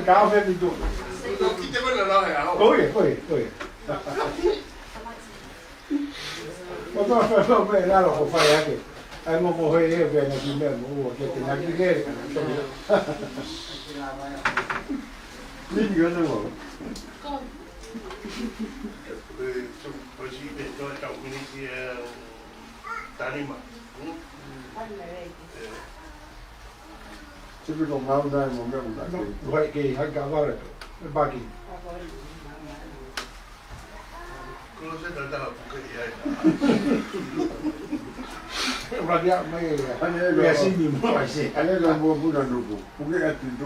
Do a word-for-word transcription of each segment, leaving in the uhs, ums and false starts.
Ka ʻofa ʻeku tuʻa. Ko ia, ko ia, ko ia. Ko tō fēfē me lalo ko fai ake. ʻAi mo mo he e pea na ki mea mo ua ke te na ki lele. Nini ko na mo. Ko e, ko e si pe to tau miniti e tanima. Hmm? Tanima, right. Ē. Sipi ko ngau nai mo mea mo nai. No, vai ke hai ka vale to. Me baki. Ko se tata puke ia. Ua kia mai ia. Ane lo. Ia sini mo ai se. Ane lo mo puna nuku. Puke atu tu.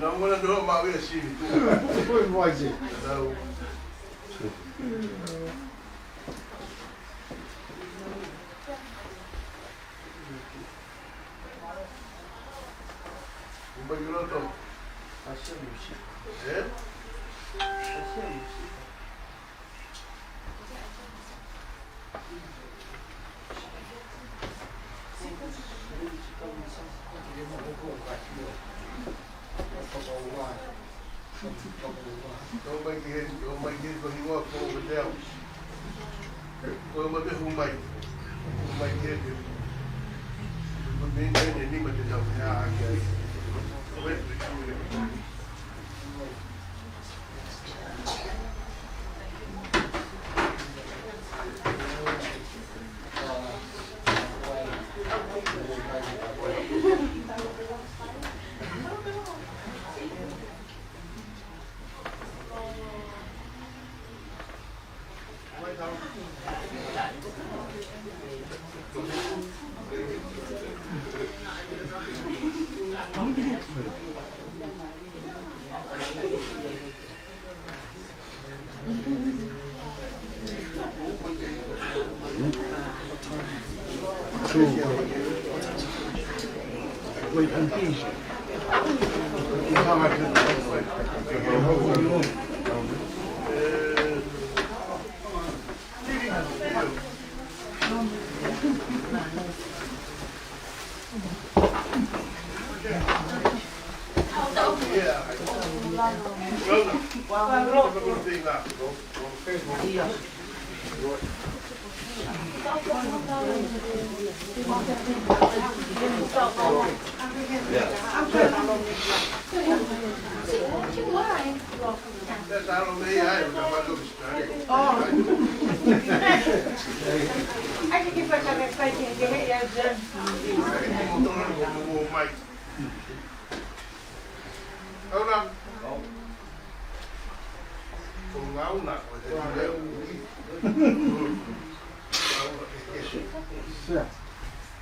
Na mo na do ma ia sini tu. Ko mo ai se. Tau. Umba ki loto. Ē? Tau mai ki he, tau mai ki he ko hingoa ko Veteo. Ko e mate humai. Humai ki he ke. Ko e mei, mei, mei, mei, mate tau hea hake ai. Ko e.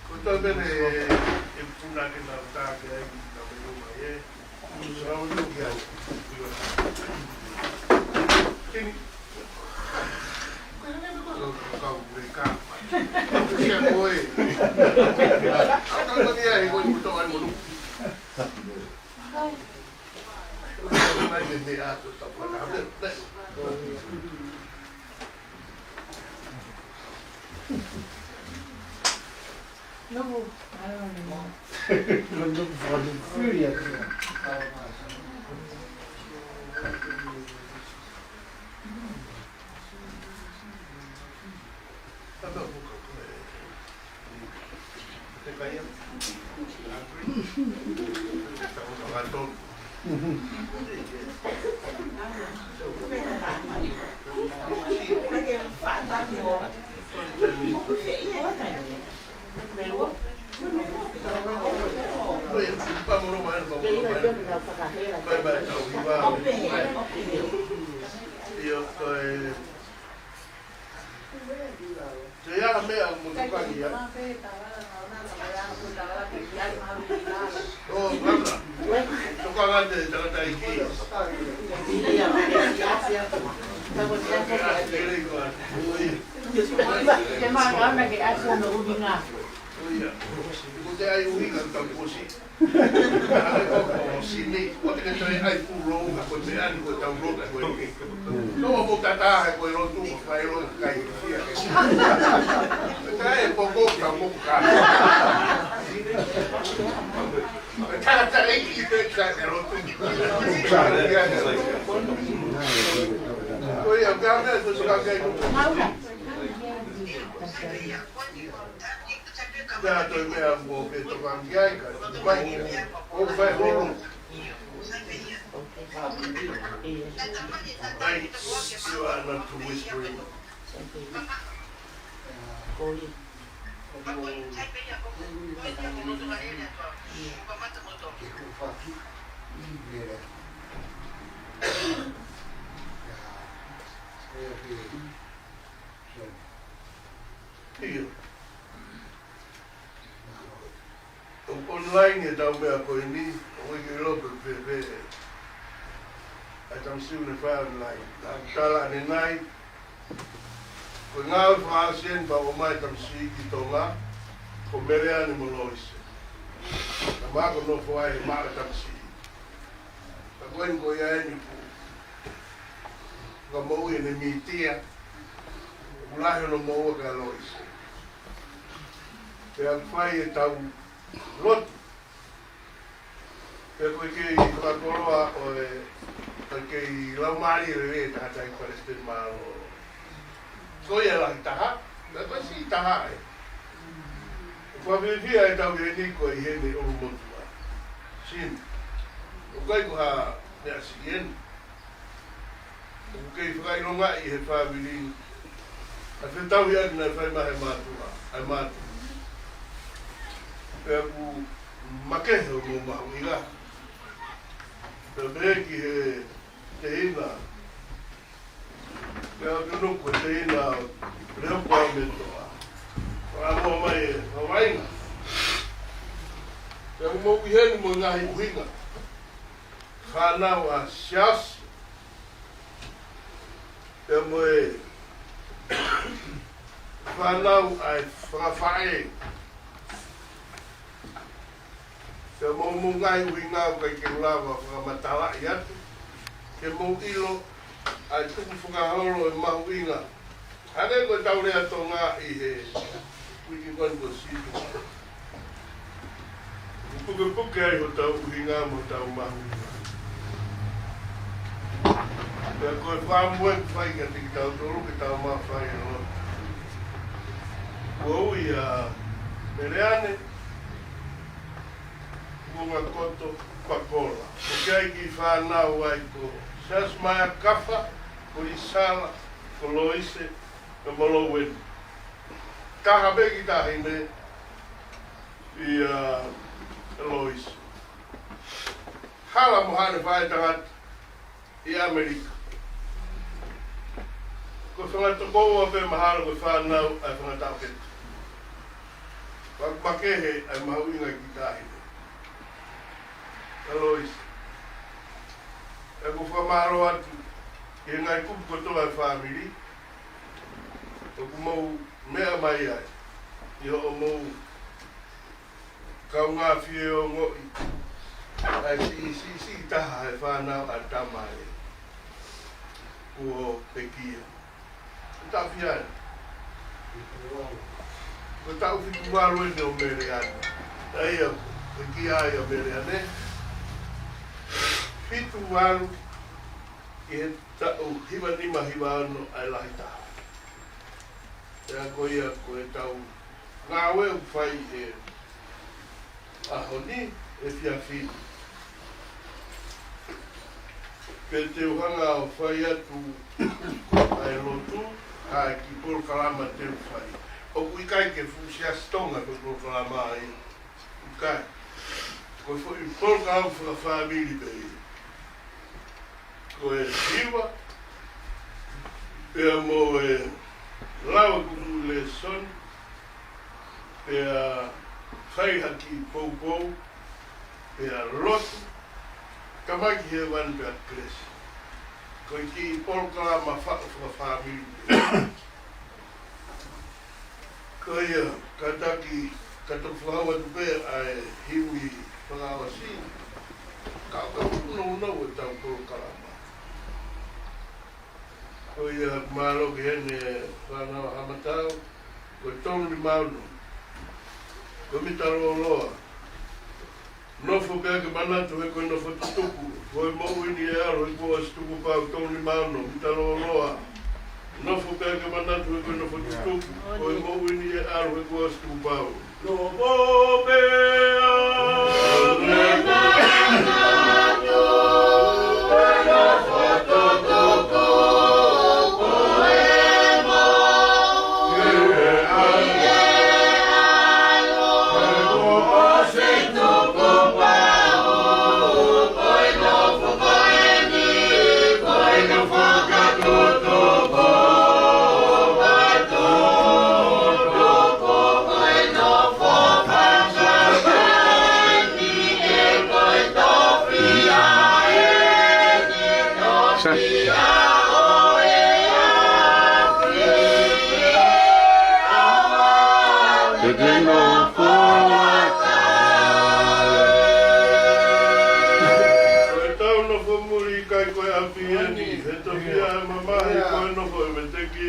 Ko e tau pene e puna ke nau tā ke ai, nau me nau mai e. Nau nau ki ai. Kini. Ko e hanga me ko nau kau kure ka. Kia koe. Au kau kani ai ko i muto ai monu. Mai me me a ko tau kau kau. Novo, I don't know. Novo, novo, novo. ʻIo, ko e, te ia meʻa mo te kani ia. ʻO, mana. Tokanga te tangataʻeiki. Ke manga ana ke ʻasi hono ʻuhinga. ʻIo. Ko te ʻai ʻuhinga ka kusi. Sini, ʻoua te ke toe ʻai fuʻu lounga, ko e meʻa ni ko e tau lotu ko ē. Nō mo tata he ko e lotu, ko e fai lotu kai. Ka e poko ka mo ka. Tata e ki te ka e lotu. Ko ia, ka me, ko e soka kai. Pea toe meʻa mo ke tokanga ki ai ka, ʻoku fai, ʻoku fai holo. Ai, you are not to whispering. ʻIo. ʻOku online e tau meʻa ko eni, ʻoku ʻikai ke lope pe pe. ʻA e tamasiʻi ne fai online. Naʻa ku tala ʻanenai, ko e ngāue fakaʻosi eni pea ʻomai e tamasiʻi ki Tonga, ko Meleane mo Loise. Naʻa ma ko nofo ai he maʻa e tamasiʻi. Ka ko eni ko ia eni pu. Ka moʻui ʻene mītia, ʻoku lahi hono moʻua kia Loise. Pea fai e tau lotu. Pea ko e kei fakakoloa ʻo e, ko e kei laumālie lelei e tangataʻeiki palesiteni mālōlō. Ko ia lahi taha, pea ko e siʻi taha ē. ʻOku fiefia e tau heni ko e ʻi heni ʻulumotuʻa. Sini. ʻOku ʻikai ko ha meʻa siʻi eni. ʻOku kei fakaʻilongaʻi he fāmili ʻa e fetauhiʻaki naʻe fai mai he mātuʻa, ʻa e mātuʻa. Pea ʻoku makehe hoʻomou mahuʻinga. Pea pehē ki he tehina. Pea ʻoku tuʻunuku he tehina Leopold Metoa. Fakamoa mai e fakaʻuhinga. Pea ʻoku mou ʻi heni mo e ngaahi ʻuhinga. Fānau ʻa Siaosi. Pea mo e fānau ʻa e fanga faʻē. Pea mo hoʻomou ngaahi ʻuhinga ʻoku ʻikai ke u lava fakamatalaʻi atu. Ke mou ʻilo ʻa e tukufakaholo e mahuʻinga. Hangē ko e tau lea Tonga ʻi he uike ko eni kuo ʻosi. ʻOku pukepuke ai hotau ʻuhinga mo hotau mahuʻinga. Pea ko e fakamoʻoni ʻoku fai kiate kitautolu ke tau mafai ʻo. Ko ia Meleane, Kuonga Koto, Pakola. ʻOku ʻi ai e kiʻi fānau ai ko Siaosi Maea Kafa, ko Lisala, ko Loise, pea mo Loueni. Taha pē kiʻi taʻahine ʻia Loise. Hala mo haʻane faʻētangata ʻi ʻAmelika. Ko e fanga tokoua pē mahalo ko e fānau ʻa e fanga taʻokete. Pea ʻoku makehe ʻa e mahuʻinga e kiʻi taʻahine. ʻIa Loise. ʻOku ou fakamālō atu ki he ngaahi kupu kotoa e fāmili. ʻOku mou meʻa mai ai. ʻI hoʻomou kaungā fie ongoʻi. ʻA e siʻi, siʻi, siʻi taha e fānau ʻa e tama ē. Kuo pekia. Taʻofi ai. Ko e taʻu fitu valu eni ʻo Meleane. ʻA ia, ko e kia ia ʻo Meleane. Fitu valu ki he taʻu hiva nima hiva ono ʻa e lahi taha. Pea ko ia ko e tau ngāue ʻoku fai he ʻaho ni, efiafi ni. Pea te u hanga ʻo fai atu ʻa e lotu, ʻa e kiʻi polokalama te u fai. ʻOku ʻikai ke fuʻu Siasi Tonga ko e polokalama ia. ʻIkai. Ko e foʻi polokalama fakafāmili pē ia. Ko e hiva, pea mo e lau ʻeku lēsoni, pea fai ha kiʻi poupou, pea lotu, tamai ki hēvani pea kelesi. Ko e kiʻi polokalama fa-, fakafāmili. Ko ia, kātaki, ka toki fakahau atu pē ʻa e himi fakaʻosi, ka, ka puno uno e tau polokalama. Ko ia, mālō ki heni fānau Haʻamatau, ko e tolu nima ono. Ko e mita lōloa. Nofo pea ke manatu he ko e nofo tutuku, ko e moʻui ni ʻe ʻalu he kuo ʻosi tukupau. Tolu nima ono, mita lōloa. Nofo pea ke manatu he ko e nofo tutuku, ko e moʻui ni ʻe ʻalu he kuo ʻosi tukupau. Nofo pea ke manatu he nofo tutuku, ko e moʻui ni ʻe ʻalu he kuo ʻosi Te te nofo atu. Ko e tau nofo muli ʻikai ko e ʻapi eni, he tofiʻa ʻe mamahi ko e nofo ʻe veteki.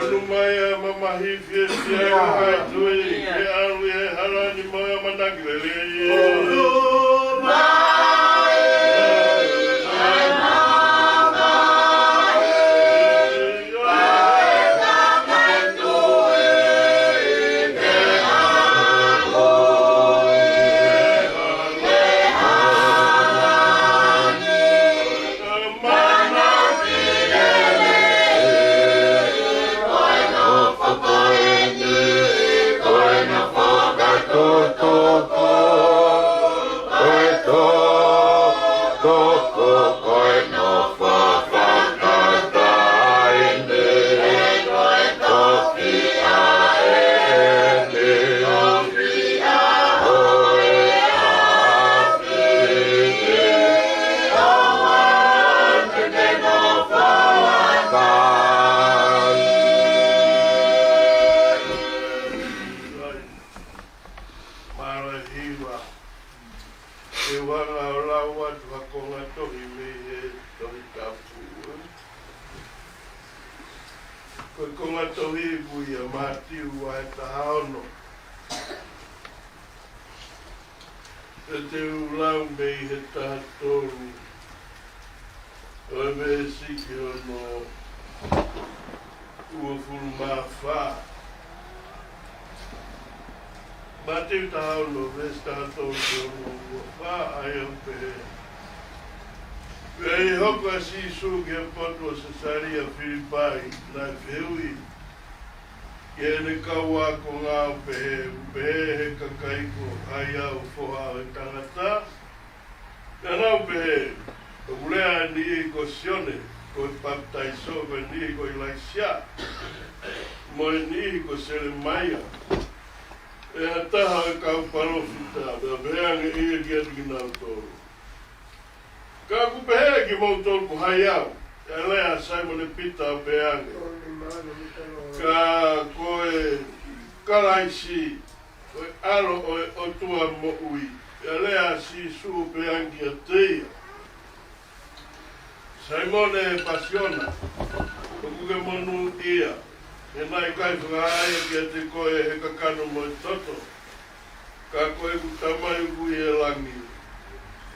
Unu mai ʻa e mamahi fiefia ʻa e kakai tui, ke ʻalu ʻi he hala ni mo e ʻamanaki lelei. Mālō e hiva. Te u hanga ʻo lau atu ha konga tohi mei he Tohi Tapu. Ko e konga tohi ʻoku ʻia Mātiu vahe taha ono. Pea te u lau mei he taha tolu ʻo e veesi ki hono uofulu mā fā. Mātiu taha ono, veesi taha tolu ki he ono ua fā, ʻa ia ʻoku pehē: Pea ʻi he hoko ʻa Sīsū ki he potu ʻo Sesalia Filipai, naʻe fehuʻi ki heʻene kau ākonga ʻo pehē, ʻOku pehē ʻe he kakai ko hai au, Foha ʻo e Tangata? Pea nau pehē, ʻOku lea ʻa e niʻihi ko Sione ko e Papitaiso, ko e niʻihi ko ʻIlaisiā, mo e niʻihi ko Selemaia, pe ha taha ʻo e kau palōfita. Pea pehē ange ʻe ia kiate kinautolu, Ka ʻoku pehē ʻe kimoutolu ko hai au? Pea lea ʻa Saimone Pita ʻo pehē ange, Ka ko e Kalaisi, ko e ʻAlo ʻo e ʻOtua moʻui. Pea lea ʻa Sīsū ʻo pehē ange kiate ia, Saimone Pasiona, ʻoku ke monūʻia, he naʻe ʻikai fakahā ia kiate koe ʻe he kakano mo e toto, ka ko ʻeku Tamai ʻoku ʻi he langi.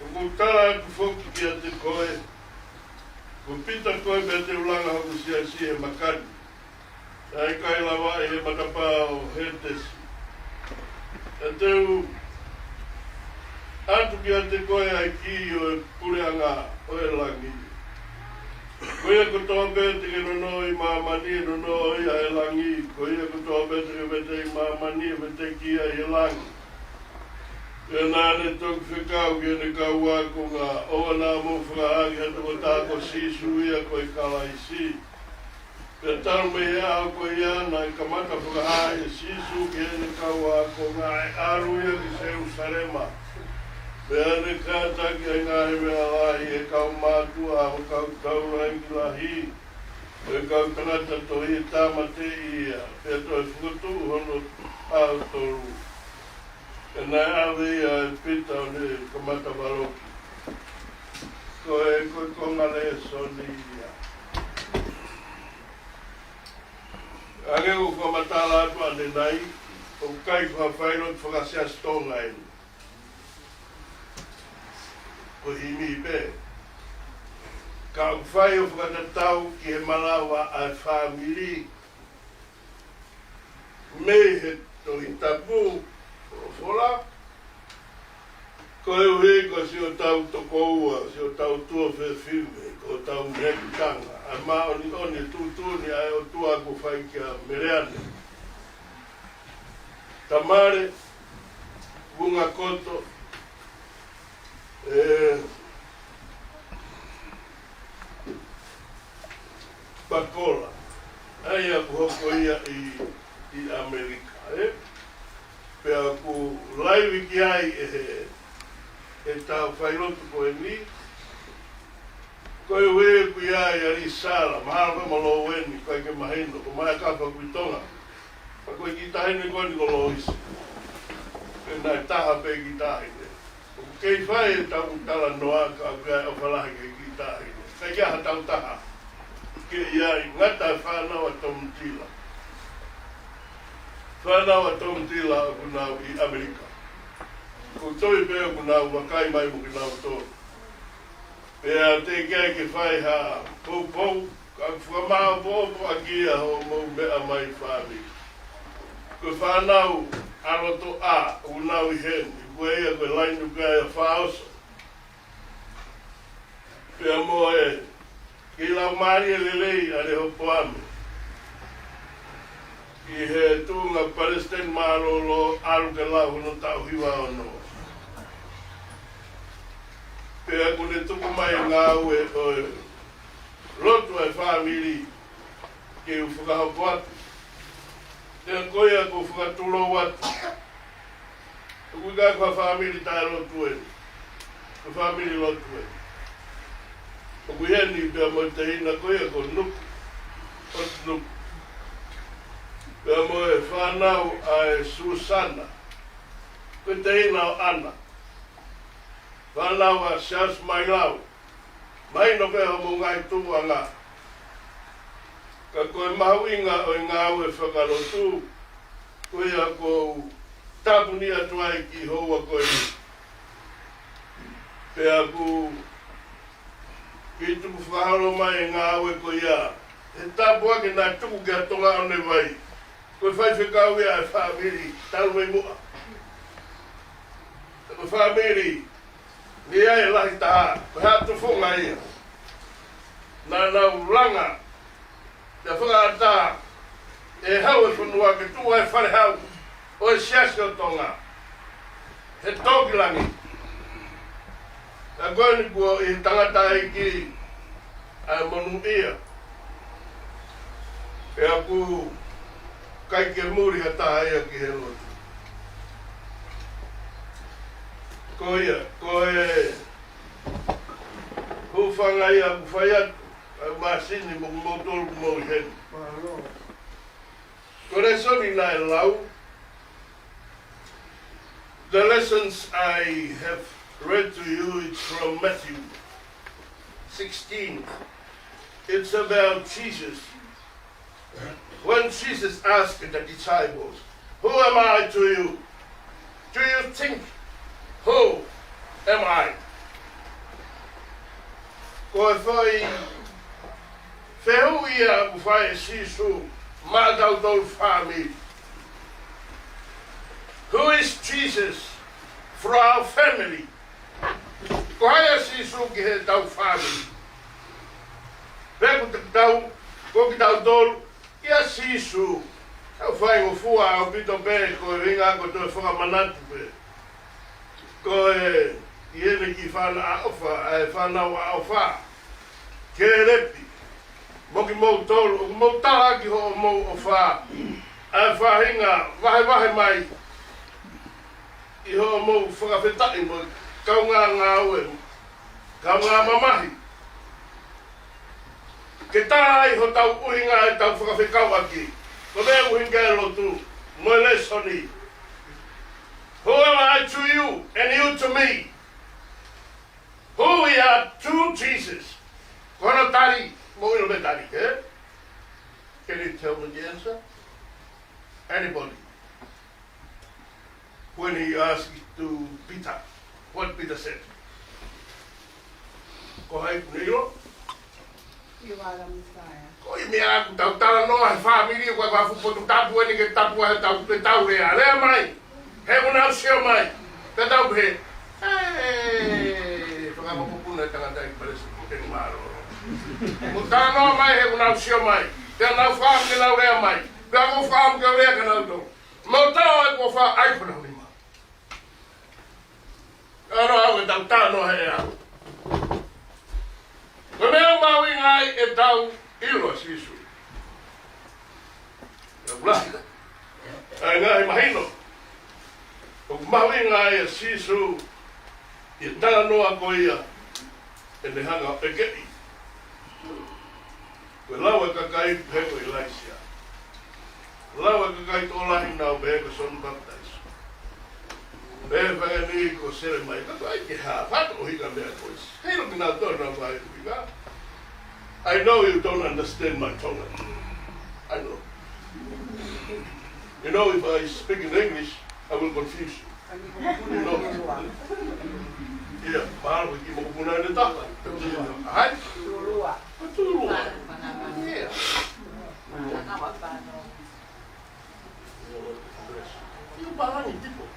ʻOku ou tala atu foki kiate koe, ko Pita koe, pea te u langa hoku siasi ʻi he maka ni, naʻe ʻikai lavaʻi ʻe he matapā ʻo Hētesi. Pea te u ʻatu kiate koe ʻa e kī ʻo e puleʻanga ʻo e langi. Ko ia kotoa pē te ke nonoʻo ʻi māmani, ʻe nonoʻo ia ʻi he langi. Ko ia kotoa pē te ke vete ʻi māmani, ʻe veteki ia ʻi he langi. Pea naʻa ne toki fekau ki heʻene kau ākonga, ʻOua naʻa mou fakahā ki ha tokotaha ko Sīsū ia ko e Kalaisi. Pea talu mei he ʻaho ko ia naʻe kamata fakahā ʻe Sīsū ki heʻene kau ākonga, ʻe ʻalu ia ki Selūsalema, pea ne kātaki ʻa e ngaahi meʻa lahi, ʻe he kau mātuʻa, ʻa e kau taulaʻeiki lahi, ʻe he kau tangata tohi, ʻe tāmateʻi ia, pea toe fokotuʻu hono ʻaho tolu. Pea naʻe ʻave ia ʻe Pita ʻo ne kamata valoki. Ko e, ko e konga lēsoni ia. Hangē ko e fakamatala atu ʻanenai, ʻoku ʻikai ko ha failotu faka-Siasi Tonga eni. Ko e himi pē. Ka ʻoku fai ʻo fakatatau ki he malava ʻa e fāmili mei he Tohi Tapu, Folofola, koeʻuhi ko siʻotau tokoua, siʻotau tuofefine, ko hotau mehekitanga, ʻa e māʻoniʻoni, ʻe tuʻutuʻuni ʻa e ʻOtua kuo fai kia Meleane, Tamale Vungakoto, ʻe Pakola, ʻa ia ʻoku hoko ia ʻi, ʻi ʻAmelika, ē? Pea ʻoku laivi ki ai ʻe he, ʻe he taha failotu ko eni, koeʻuhi ʻoku ʻi ai ʻa Lisala, mahalo ko e malou eni, ʻikai ke mahino, ko mai ʻa Kafa Kuitonga. Ka ko e kiʻi taʻahine ko eni ko Loisi. Pea naʻe taha pē kiʻi taʻahine. ʻOku kei fai ʻetau talanoa ka ʻoku ʻi ai e ʻofa lahi ki he kiʻi taʻahine. Ka ʻi ai ha tau taha. Ke ʻi ai, ngata e fānau ʻa Tom Tila. Fānau ʻa Tom Tila ʻoku nau ʻi ʻAmelika. ʻOku ou tui pē ʻoku nau vakai mai mo kinautolu. Pea teʻeki ai ke fai ha poupou, ka ʻoku fakamāopoopo ʻaki ia hoʻomou meʻa mai fāmili. Ko e fānau ʻa loto ʻa, ʻoku nau ʻi heni, ko ia ko e laine ʻoku ʻi ai ʻa Faoso. Pea mo e kei laumālie lelei ʻa Lehopoame. ʻI he tuʻunga palesiteni mālōlō ʻalu ke lau hono taʻu hiva ono. Pea kuo ne tuku mai e ngāue ʻo e lotu ʻa e fāmili ke u fakahoko atu. Pea ko ia ʻoku ou fakatulou atu. ʻOku ʻikai ko ha fāmili taʻelotu eni. Ko e fāmili lotu eni. ʻOku ʻi heni pea mo e teina ko ia ko Nuku. ʻOtu Nuku. Pea mo e fānau ʻa e Susana. Ko e teina ʻo ʻAna. Fānau ʻa Siaosi Mailau. Mahino pē hoʻomou ngaahi tupuʻanga. Ka ko e mahuʻinga ʻo e ngāue fakalotu, ko ia ʻoku ou tāpuni atu ai ki he houa ko eni. Pea ʻoku kei tuku fakaholo mai e ngāue ko ia. He tāpuaki naʻe tuku ki he Tonga ʻo ne vai. Ko e faifekau ia ʻa e fāmili, talu mei muʻa. Ko e fāmili, ʻoku ʻi ai e lahi taha, ko e hā tufunga ia. Naʻa nau langa, ʻa e fakaʻatā, ʻe hau e fonua ke tuʻu ai e fale hau ʻo e Siasi ʻo Tonga. He tō ki langi. ʻA ko eni kuo ʻi he tangataʻeiki ʻa e monūʻia. Pea ʻoku ʻikai ke muli ha taha ia ki he lotu. Ko ia, ko e hūfanga ia ʻoku fai atu ʻa e māsini mo kimoutolu ʻoku mou ʻi heni. Ko e lēsoni naʻe lau. The lessons I have read to you, it's from Matthew sixteen. It's about Jesus. When Jesus asked the disciples, "Who am I to you? Do you think, who am I?" Ko e foʻi fehuʻi ia ʻoku fai ʻe Sīsū maʻatautolu fāmili. Who is Jesus for our family? Ko hai ʻa Sīsū ki heʻetau fāmili? Pea ko kitautolu, ko kitautolu, kia Sīsū. Tau faingofua ʻaupito pē, ko e ʻuhinga ko e toe fakamanatu pē. Ko e ʻi heʻene kiʻi fānau ʻofa, ʻa e fānau ʻofa. Kēlepi, mo kimoutolu, ʻoku mou tala ʻaki hoʻomou ʻofa ʻa e faʻahinga vahevahe mai ʻi hoʻomou fakafetaʻi mo e kaungā ngāue, kaungā mamahi. Ke tā ai hotau ʻuhinga ʻetau fakafekauʻaki. Ko e meʻa ʻuhinga e lotu mo e lēsoni. Who am I to you and you to me? Who we are to Jesus? Ko hono tali, mou ʻilo e tali, eh? Can you tell me the answer? Anybody? When he asked to Peter, what Peter said? Ko hai ʻoku ne ʻilo? You are the Messiah. Ko e meʻa ʻoku tau talanoa he fāmili, ko e fāmili Potutapu eni ke tapu ai hotau, ke tau lea, lea mai. He ʻoku nau sio mai. Pea tau pehē, ē, fakamokopuna e tangata ʻi Palesiteni, ko teni mālōlō. Mo talanoa mai he ʻoku nau sio mai. Pea nau fakaʻamu ke nau lea mai. Pea ʻoku ou fakaʻamu ke u lea kia nautolu. Mo tau ai ko fa ai ko nau nima. Aro au e tau talanoa he ʻea. Ko e meʻa mahuʻinga ai ʻetau ʻilo ʻa Sīsū. ʻE ula. ʻA e ngaahi mahino. ʻOku mahuʻinga ai ʻa Sīsū ʻi he talanoa ko ia ʻene hanga ʻo ʻekeʻi. Ko e lau e kakai pehē ko ʻIlaisiā. Lau e kakai tokolahi nau pehē ko Sione Papitaiso. Pehē fanga ni ko Selemaia, ka ʻoku ʻikai ke hā, fato ʻohika meʻa ko ē. Heiʻilo kinautolu nau vai ʻuhinga. I know you don't understand my Tongan. I know. You know, if I speak in English, I will confuse you. You know. Yeah, mahalo ki mokopuna ʻe taha. Hai? Tulua. Tulua. Yeah. You Palani people.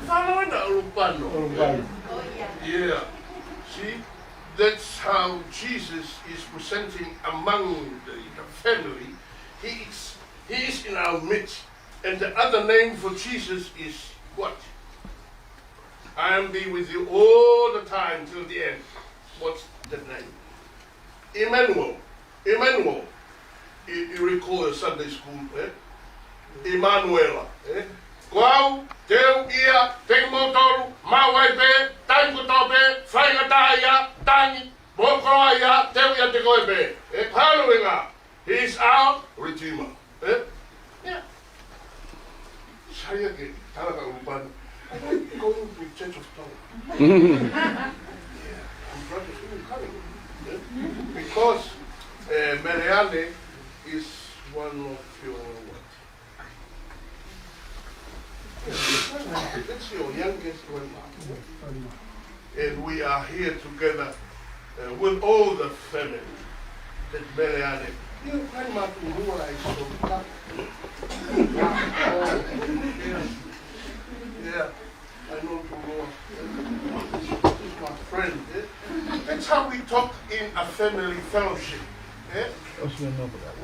Fānau ena ʻo Lupano. Yeah. See, that's how Jesus is presenting among the, the family. He is, he is in our midst. And the other name for Jesus is what? I am be with you all the time till the end. What's the name? Emmanuel. Emmanuel. You, you recall your Sunday school, eh? Emanuela, eh? Ko au, te u ʻia, te kimoutolu, maʻu ai pē, taimi kotoa pē, faingataʻaʻia, tangi, mokoloaʻia, te u ʻiate koe pē. Eh, ko hono ʻuhinga. He is our Redeemer. Eh? Yeah. Sai ange, tala kia Lupano. I like going to Church of Tonga. Yeah, I'm practicing coming. Eh? Because, eh, Meleane is one of your what? That's your youngest grandma. And we are here together, uh, with all the family. That Meleane. You grandma to who I saw. Yeah. Yeah. I know too long. He's my friend, eh? That's how we talk in a family fellowship, eh?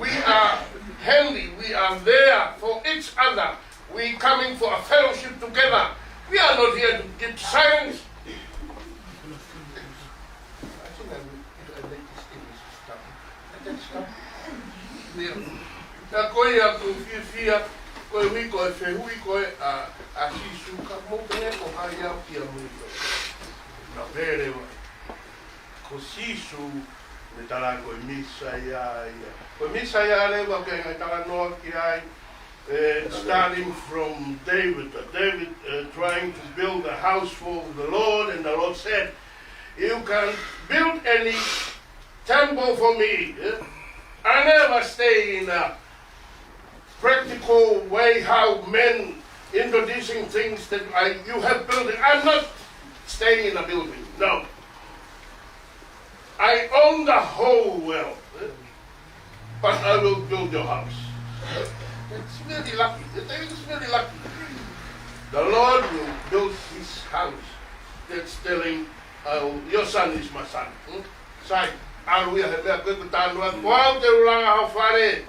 We are handy, we are there for each other. We coming for a fellowship together. We are not here to keep silence. I think I will, I make this English stuff. I can stop. Yeah. Na ko ia ʻoku ou fiefia, ko e ui ko e fehuʻi ko ē ʻa, ʻa Sīsū ka mou pehē ko hai au kia mui. Na pehē leva, ko Sīsū ne tala ko e Mīsaia ia. Ko e Mīsaia leva ke ngai talanoa ki ai, eh, starting from David. Uh, David, uh, trying to build a house for the Lord, and the Lord said, "You can build any temple for me, eh? I never stay in a practical way how men introducing things that I, you have built it. I'm not staying in a building, no. I own the whole world, eh? But I will build your house." That's very lucky. That is very lucky. The Lord will build his house. That's telling, uh, your son is my son. Hmm? Sai, ʻalu ia he meʻa ko ē ʻoku talanoa, ko au te u langa ho fale.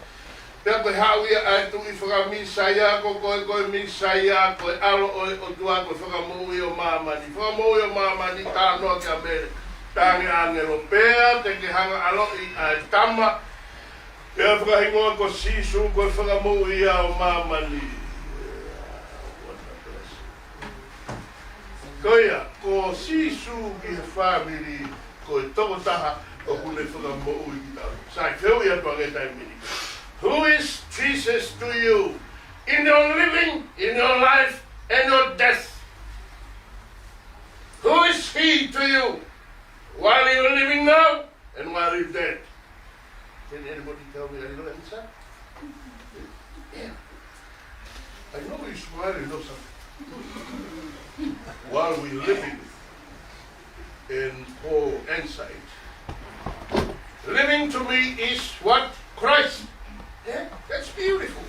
Pea ko e haʻu ia ʻa e Tuʻi faka-Mīsaia, ko koe ko e Mīsaia, ko e ʻAlo ʻo e ʻOtua, ko e Fakamoʻui ʻo māmani. Fakamoʻui ʻo māmani, talanoa kia Mele. Tangi ʻāngelo pea te ke hanga ʻaloʻi ʻa e tama. Pea fakahingoa ko Sīsū, ko e Fakamoʻui ia ʻo māmani. What a blessing. Ko ia, ko Sīsū ki he fāmili, ko e tokotaha ʻoku ne fakamoʻui kitautolu. Sai, fehuʻi atu ange taimi ni. Who is Jesus to you in your living, in your life, and your death? Who is he to you while you're living now and while you're dead? Can anybody tell me a little answer? Yeah. I know you smile, you know something. While we're living, and Paul answered it. Living to me is what? Christ. Yeah? That's beautiful.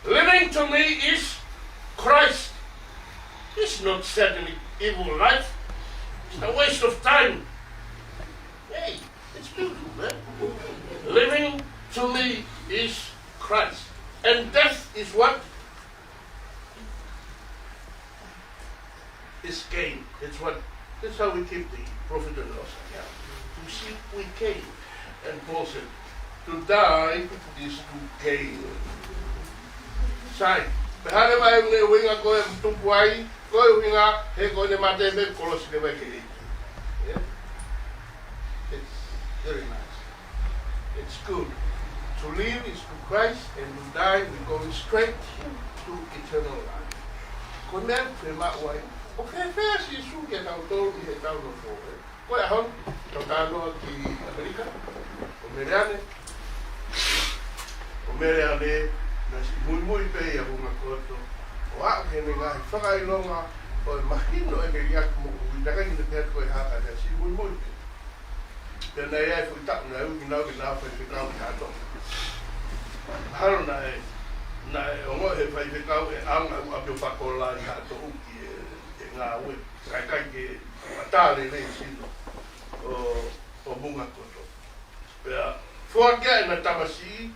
Living to me is Christ. It's not certainly evil life. It's a waste of time. Hey, it's beautiful, man. Living to me is Christ. And death is what? Is gain. It's what? That's how we keep the profit and loss account. To see we gain. And Paul said, "To die is to gain." Sai, pe hale mai ne uinga ko e tupu ai, ko e uinga, he ko e ne mate me kolosi ke vai ke. Yeah? It's very nice. It's good. To live is to Christ, and to die, we go straight to eternal life. Ko e meʻa ʻoku fiemaʻu ai. ʻOku fēfē ʻa Sīsū kiate kitautolu ʻi heʻetau nofo, eh? Ko e ʻaho ni, tau talanoa ki ʻAmelika, ʻo Meleane. ʻO Meleane, naʻe siʻi muimui pē ia Vunga Koto. ʻO aʻu ki heʻene ngaahi fakaʻilonga, ʻo mahino ʻene liʻaki moʻui, naʻe ʻikai ke ne pehē ko e hā ka naʻe siʻi muimui pē. Pea naʻe ʻi ai e foʻi taʻu naʻe ui kinaua ke na faifekau ʻi Haʻatoʻuki. Mahalo naʻe, naʻe ongoʻi ʻe he faifekau e anga ʻoku ʻapi ʻo fakakola ʻi Haʻatoʻuki e, e ngāue. Kae ʻikai ke ʻatā lelei e sino ʻo, ʻo Vunga Koto. Pea foaki ʻe ia ʻena tamasiʻi,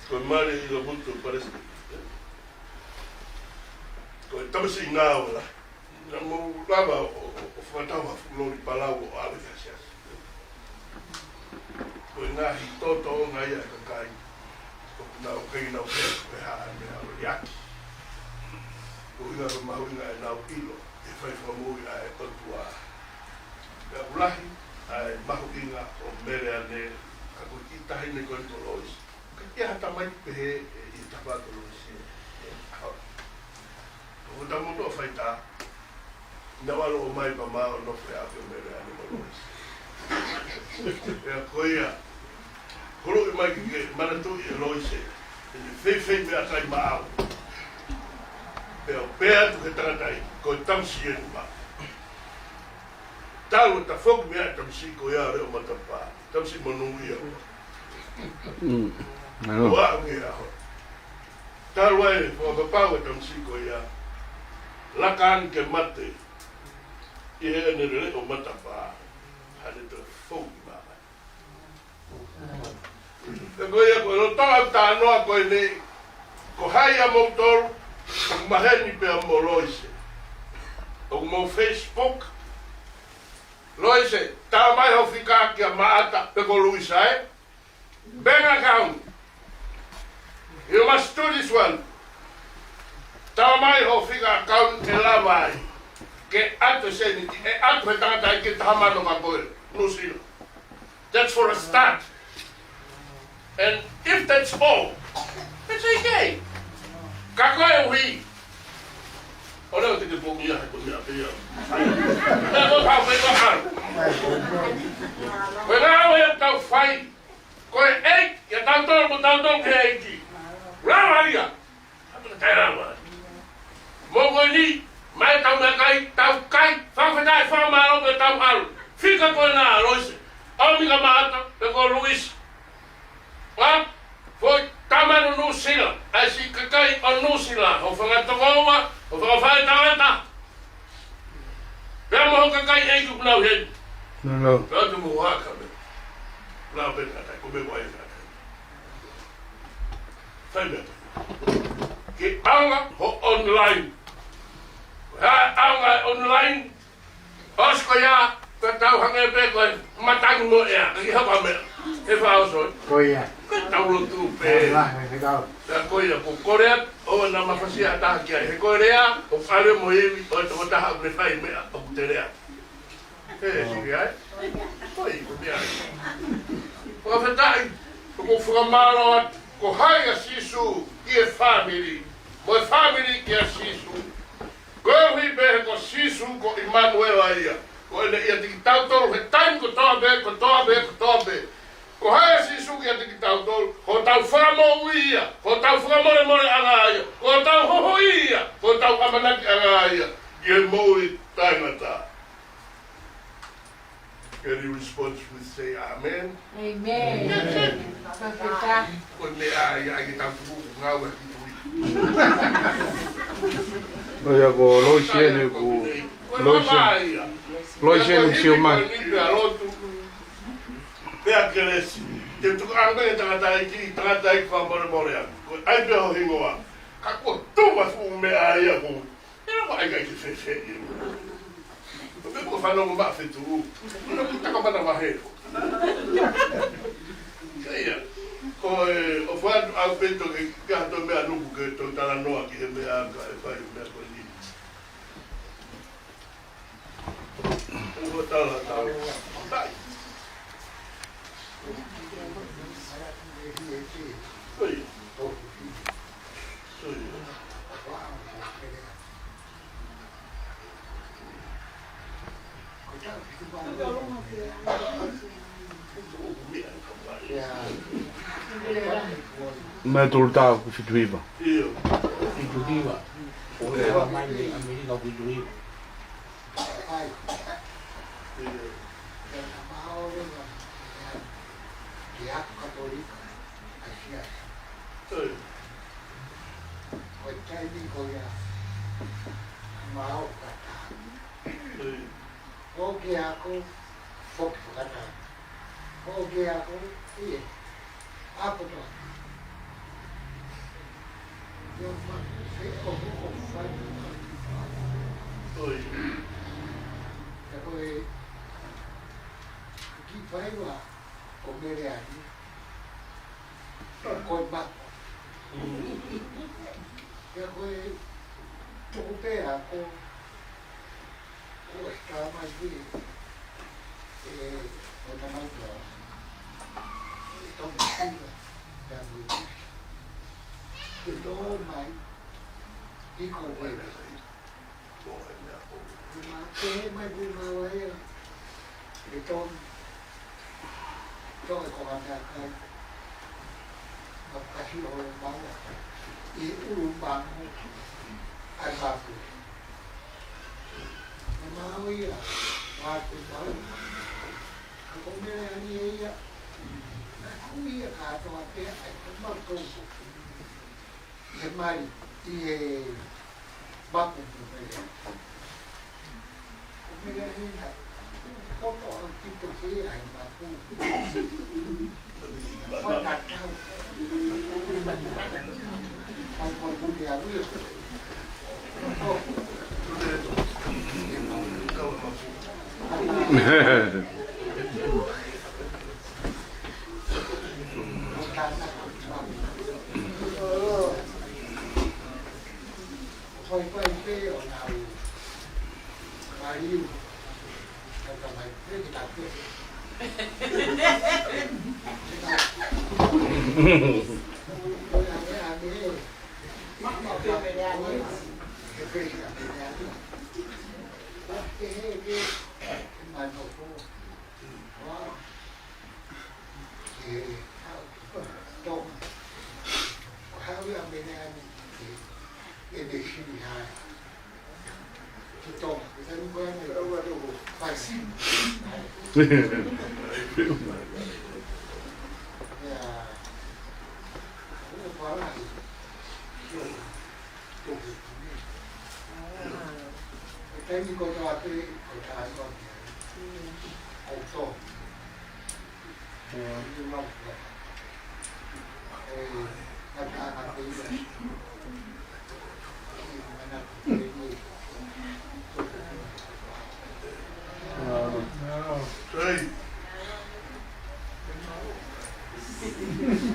ko e mali ʻi Lobutu Palesiteni. Ko e tamasiʻi ngāue lahi. Naʻa mou lava ʻo, ʻo, ʻo fakatau ha fuʻu loli palau ʻo ʻave ki he siasi. Ko e ngaahi tōtōʻonga ia ʻa e kakai. ʻOku nau kei nau pehē ko e hā e meʻa ʻoku liʻaki. Ko e ʻuhinga ko e mahuʻinga ʻenau ʻilo ʻe fai fakamoʻui ʻa e ʻOtua. Pea ʻoku lahi ʻa e mahuʻinga ʻo Meleane, ka ko e kiʻi taʻahine ko eni ko Loisi. Ka ʻi ai ha tamaiki pehē ʻi he tafaʻaki ko Loisi, ʻe, ʻaho. ʻOku tamoto ʻo faitā. Naʻa ʻalu ʻo ʻomai pea ma ō ʻo nofo ʻi ʻapi ʻo Meleane mo Loisi. Pea ko ia, huluʻi mai ke manatuʻi ʻe Loisi ʻene feifei meʻakai maʻau. Pea ʻo pehē atu ki he tangataʻeiki, ko e tamasiʻi eni maʻau. Talu e tafoki mei ai e tamasiʻi ko ia ʻo leʻo matapā. Tamasiʻi monūʻia. Mm. ʻO aʻu ki he ʻaho. Talu ai e fakapapau e tamasiʻi ko ia. laka ʻeni ke mate ʻi heʻene leʻo matapā, haʻane toe fou ki māmani. Pea ko ia ko e loto ʻeku talanoa ko eni, ko hai ʻa moutolu ʻoku maheni pea mo Loise, ʻoku mo Facebook? Loise, tala mai hoʻo fika kia Maʻata pe ko Luisa, ē? Bank account. You must do this one. Tala mai hoʻo fika account ʻe lava ai ke ʻatu e sēniti, ʻe ʻatu he tangataʻeiki ʻe taha mano kia koe, Nuʻusila. That's for a start. And if that's all, that's okay. Ka koeʻuhi, ʻo leo te ke pongia he ko e meʻa pē ia. Meʻa ko e pau pē ia. Ko e ngāue ʻoku tau fai, ko e ʻEiki, ʻia tautolu, ko tautolu ki he ʻEiki. Lava ia. Hatu ka tae lava. Mo ko eni, mai tau meʻakai, tau kai, fakafetaʻi, fakamālō pea tau ʻalu. Fika ko ena, Loise. ʻOmi kia Maʻata pe ko Luisa. ʻA, foʻi tama ʻo Nuʻusila, ʻa e siʻi kakai ʻo Nuʻusila, hoʻo fanga tokoua, hoʻo fanga faʻētangata. Pea mo hoʻo kakai ʻeiki ʻoku nau heni. Pea ʻoatu mo hoʻo haka meʻa. Nau pē tangata, ko e meʻa ko ē tangata. Fai meʻa. Ke ʻaonga hoʻo online. ʻA, ʻaonga e online. ʻOsi ko ia, ka tau hangē pē ko e matangi mo e ʻea, ka ki hapa meʻa. He faʻa oso. Ko ia. Ka tau lotu pē. Ka ko ia, ko Korea, ʻoua naʻa mafasia ha taha ki ai. He ko e lea ʻoku ʻalu mo e ivi ʻo e tokotaha ʻoku ne fai meʻa ʻoku te lea. He siki ai. Ko ia, ko ia. Fakafetaʻi, ʻoku ou fakamālō atu, ko hai ʻa Sīsū ki he fāmili, mo e fāmili kia Sīsū. Koeʻuhi pē he ko Sīsū ko ʻImanuela ia. Ko ʻene ʻiate kitautolu he taimi kotoa pē, kotoa pē, kotoa pē. Ko hai ʻa Sīsū kiate kitautolu? Ko hotau Fakamoʻui ia, ko hotau fakamolemoleʻanga ia, ko hotau huhuʻi ia, ko hotau ʻamanakiʻanga ia ki he moʻui taʻengata. Can you respond with say amen? Amen. That's it. Fakafetaʻi. Ko e meʻa ia ʻa e tau tuku ngāue ki tui. Ko ia ko Loise eni ʻoku, Loise. Loise eni ʻoku sio mai. Pea kelesi. Te tuku ange e tangataʻeiki, tangataʻeiki fakamolemoleʻanga. Ko e ʻai pē hoʻo hingoa. Ka ko e tuma fuʻu meʻa ia ko ē. ʻE lava ai kai ke fēfē ia. Ko e meʻa ko e fanongo maʻa fetuʻu. Ko e taka mana mahelo. Ka ia. Ko e, ʻofa atu ʻaupito ke, ke ʻatu meʻa nuku ke tau talanoa ki he meʻa ka e fai meʻa ko eni. Ua tala tala. Tai. Oi. Oi. Mai tolu tau ku fitu hiva. Fitu hiva. ʻO e ʻaho mai mei ʻAmelika fitu hiva. ʻAi. Pea ka maʻu leva, ʻe, ke ako Katolika, ʻa e siasi. Ko e taimi ko ia, ka maʻu ka taha. ʻO ke ako, foki fakataha. ʻO ke ako, ʻie. Ako toa. Ia ma, se o, o, o, fai. ʻOi. Ia ko e, ki faiva, ko Meleani. Ko e mako. Ia ko e, tuku pē ako, ʻosi tā mai ki, ʻe, ʻo tā mai tō, ʻe tō mai tira, tā mai tira. ʻE tō mai, ʻi ko wera. ʻE mā, ʻe mai pū mā wai ʻa, ʻe tō, tō e ko mā mea kai. Makasi ʻo e maua. ʻI ʻulu mango. ʻAi mapu. ʻE maui ia. Mapu mau. Ka ko Meleani ia. Ka ko ia kātoa pē ʻai ko mapu. ʻI he mai. ʻI he mapu. Sai.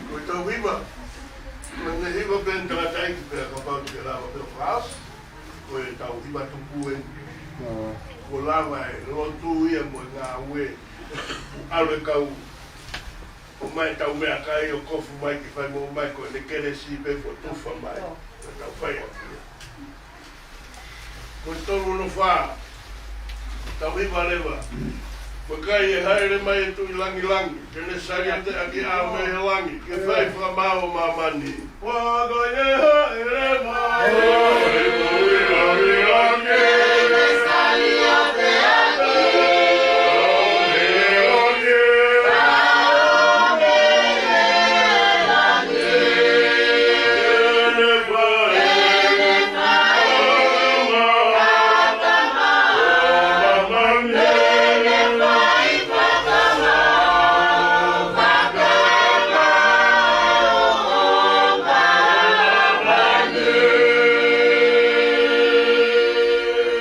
Ko e tauhi vā. Ko e hiva pē ʻa e tangataʻeiki pea kapau te ke lava pē ʻo fakaʻosi. Ko e tauhi vā tuku ē. Kuo lava e lotu ia mo e ngāue. ʻAlu e kau ʻomai ʻetau meʻakai ʻo kofu mai ke fai mo mai ko ʻene kelesi pē kuo tufa mai. Ko e tau fai atu ia. Ko e tolu ono fā. Tauhi vā leva. Ko e kai ʻe hāʻele mai e Tuʻi langilangi. Ke ne sāliate ʻaki ʻa e meʻa ʻi langi. Ke fai fakamaau ʻo māmani. Ko e kai ʻe hāʻele mai e Tuʻi langilangi. Ke ne sāliate ʻaki ʻa e meʻa ʻi langi.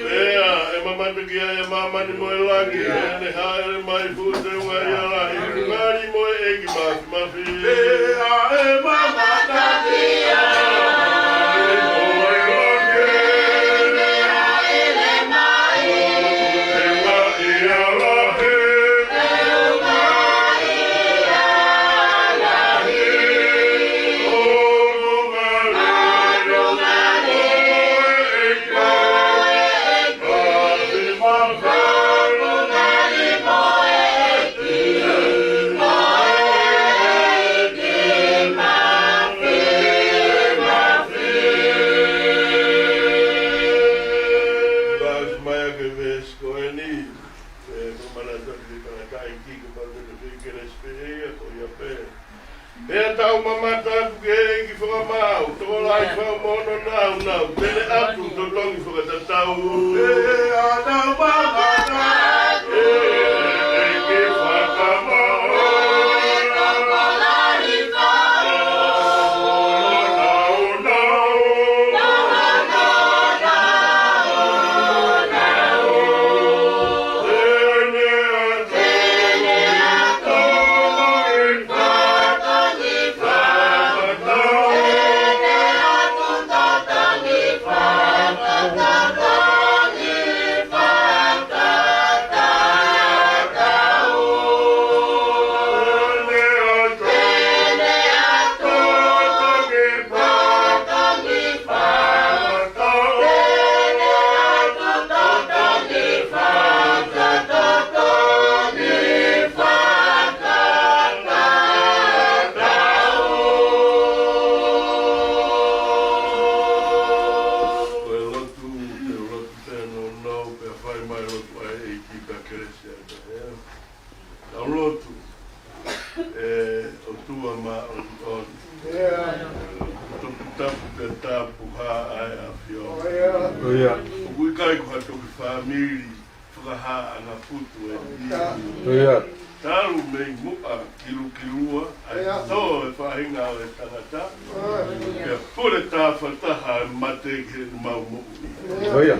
Pea ʻe mamata ki ai ʻa māmani mo e langi, ʻe ne hāʻele mai fuʻu teunga ʻia lahi, ngali mo e ʻEiki Māfimafi. Pea ʻe mamata ki ai ʻa māmani mo e langi, ʻe ne hāʻele mai fuʻu teunga ʻia lahi, teunga ʻia lahi. ʻO ngali mo e ʻEiki Māfimafi. Last mai ʻa e veesi ko eni, ʻe, ko e manatu ki he tangataʻeiki, ko e manatu ki he kelesi pē ia, ko ia pē. Pea tau mamata atu ki he ʻEiki fakamaau, tokolahi fau mo hono nāunau, pea ne ʻatu totongi fakatatau. Pea tau mamata atu ki he ʻEiki fakamaau, tokolahi fau mo hono nāunau, mo hono nāunau. Pea ne ʻatu, pea ne ʻatu totongi Ko e lotu, ko e lotu te nonau, pea fai mai lotu ʻa e ʻEiki pea kelesi ʻa e ʻEiki. Tau lotu. ʻE ʻOtua māʻoniʻoni. ʻIo. Toputapu pea tapu ʻa e ʻAfiona. ʻIo. ʻIo. ʻOku mili fakahā ʻa e ngaahi putu ʻe niʻihi. ʻIo. Talu mei muʻa kilukilua ʻa e tō ʻo e faʻahinga ʻo e tangata. Pea pule tāfataha ʻa e mate ki heʻemau moʻui. ʻIo.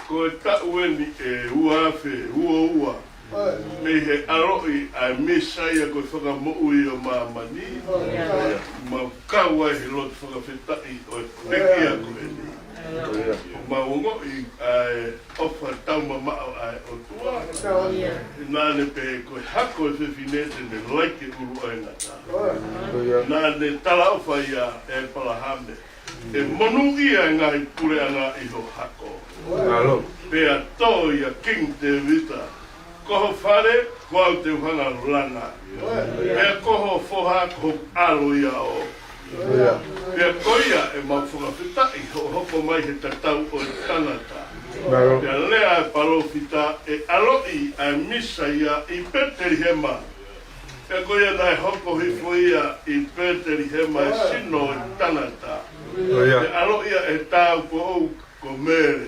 Ko e taʻu eni ʻe ua afe ua ua, mei he ʻaloʻi ʻa e Mīsaia ko e Fakamoʻui ʻo māmani. Mau kau ai he lotu fakafetaʻi ʻo e pekia ko eni. Mau ongoʻi ʻa e ʻofa taumamaʻo ʻa e ʻOtua. Naʻa ne pehē ko e hako ʻo e fefine te ne laiki e ʻulu ʻo e ngata. Naʻa ne talaʻofa ia ʻe ʻĒpalahame, ʻe monūʻia e ngaahi puleʻanga ʻi ho hako. Pea tō ia Kingi Tēvita, ko ho fale, ko au te u hanga ʻo langa. Pea ko ho foha, ko hoku ʻalo ia ʻo. Pea ko ia ʻemau fakafetaʻi hoʻo hoko mai he tatau ʻo e tangata. Pea lea ʻa e palōfita, ʻe ʻaloʻi ʻa e Mīsaia ʻi Petelihema. Pea ko ia naʻe hoko hifo ia ʻi Petelihema ʻi he sino ʻo e tangata. Pea ʻaloʻi ia ʻe he tāupoʻou ko Mele.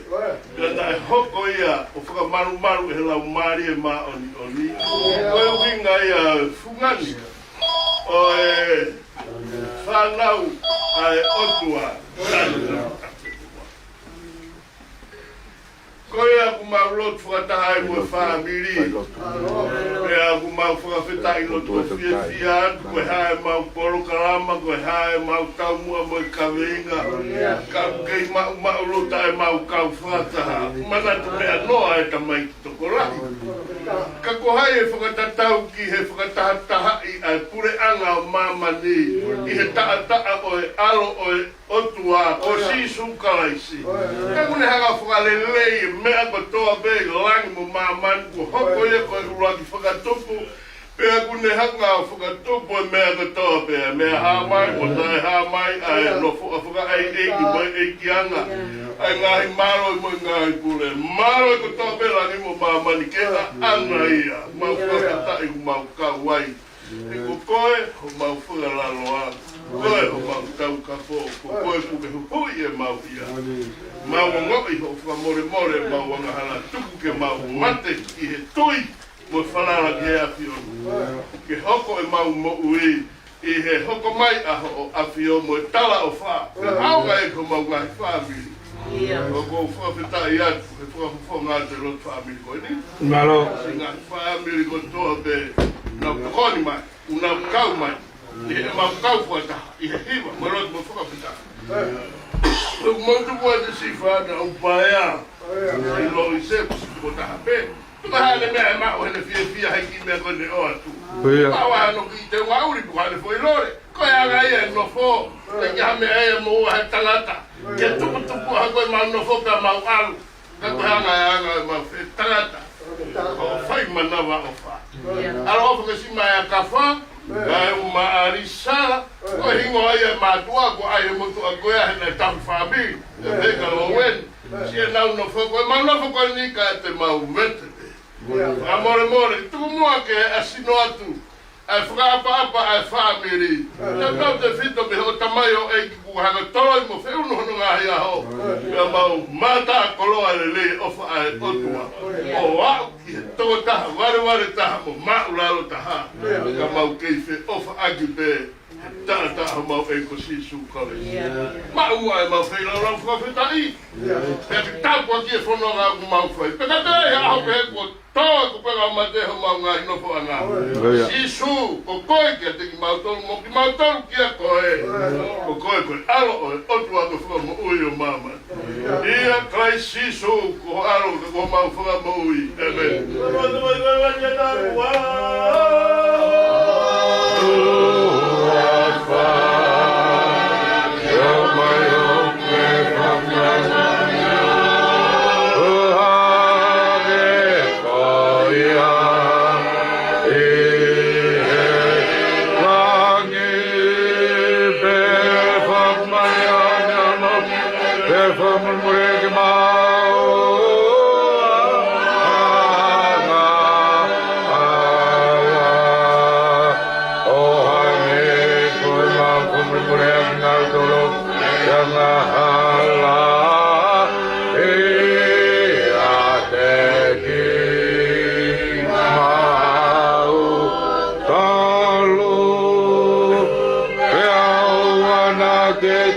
Pea naʻe hoko ia ʻo fakamalumalu ʻe he Laumālie Māʻoniʻoni. Ko e ʻuhinga ia ʻo e fungani ʻo e fānau ʻa e ʻOtua. Ko ia ʻoku mau lotu fakataha ai mo e fāmili. Pea ʻoku mau fakafetaʻi lotu ʻo fiefia atu, ko e hā ʻemau polokalama, ko e hā ʻemau taumuʻa mo e kaveinga. Ka ʻoku kei maʻumaʻuluta ʻemau kau fakataha. Manatu meʻa noa e tamaiki tokolahi. Ka ko hai ʻe fakatatau ki he fakatahatahaʻi ʻa e puleʻanga ʻo māmani ʻi he taʻataʻa ʻo e ʻAlo ʻo e ʻOtua, ko Sīsū Kalaisi. Pea ʻoku ne hanga ʻo fakalelei e meʻa kotoa pē ʻi langi mo māmani, kuo hoko ia ko e ʻuluaki fakatupu. Pea ʻoku ne hanga ʻo fakatupu e meʻa kotoa pē, meʻa hā mai mo taʻehā mai, ʻa e nofoʻa fakaʻeiʻeiki mo e ʻeikiʻanga, ʻa e ngaahi mālohi mo e ngaahi pule. Mālohi kotoa pē langi mo māmani ke ʻaʻana ia. Mau fakafetaʻi ʻoku mau kau ai. He ko koe homau fakalaloa, ko koe homau taukapo, ko koe ʻoku ke huhuʻi ʻemau hia. Mau ongoʻi hoʻo fakamolemole ʻemau angahala, tuku ke mau mate ʻi he tui mo e falala ki he ʻAfiona. Ke hoko ʻemau moʻui ʻi he hoko mai ʻa hoʻo ʻAfio mo e talaʻofa, kae ʻaonga ia ki homau ngaahi fāmili. ʻIo. ʻOku ou fakafetaʻi atu he fakafofonga atu e lotu fāmili ko eni. Mālō. Siʻi ngaahi fāmili kotoa pē naʻa nau tokoni mai, ʻoku nau kau mai ʻi heʻemau kau fakataha ʻi he hiva mo e lotu mo e fakafetaʻi. ʻOku mau tuku atu siʻi fānau paea, ʻi Loise, siʻi ko taha pē. Tuku hane meʻa ʻe maʻu heʻene fiefia he kiʻi meʻa ko eni ʻoku ʻoatu. ʻIo. Maʻu hano kiʻi teunga ʻuli, tuku hane foʻi lole. Ko e anga ia e nofo, ʻikai ha meʻa ia mo ua he tangata. Ke tuputupu ha ko e mau nofo pea mau ʻalu. Ka ko e anga e anga e mau fe tangata. Ko e fai manavaʻofa. ʻAloʻofa ke siʻi Maea Kafa, kae ʻumaʻā Lisa, ko e hingoa ia e mātuʻa, ko e ʻai e motuʻa ko ia he naʻe tapu fāmili. ʻE Veka Lowen, siʻenau nofo ko e mau nofo ko eni ka te mau mete pē. Fakamolemole, tuku muʻa ke ʻasi noa atu ʻa e fakaʻapaʻapa ʻa e fāmili. Tautautefito mei hoʻo tamaioʻeiki kuo hanga ʻo toloi mo feʻunu hono ngaahi ʻaho. Pea mau mātā koloa lelei ʻofa ʻa e ʻOtua. ʻO aʻu ki he tokotaha valevale taha mo māʻulalo taha. Ka mau kei feʻofaʻaki pē he taʻataʻa homau ʻEiki ko Sīsū Kalaisi. Maʻu muʻa ʻemau feilaulau fakafetaʻi. Pea ke tāpuaki e fononga ʻoku mau fai. Pea ka ʻi ai ha ʻaho pē kuo tō ʻa e kupenga ʻo mate homau ngaahi nofoʻanga. ʻIo. Sīsū, ko koe kiate kimautolu mo kimautolu kia koe. Ko koe ko e ʻAlo ʻo e ʻOtua ko e Fakamoʻui ʻo māmani. ʻIa Kalaisi Sīsū, ko ho ʻAlo ka ko homau Fakamoʻui. ʻĒmeni.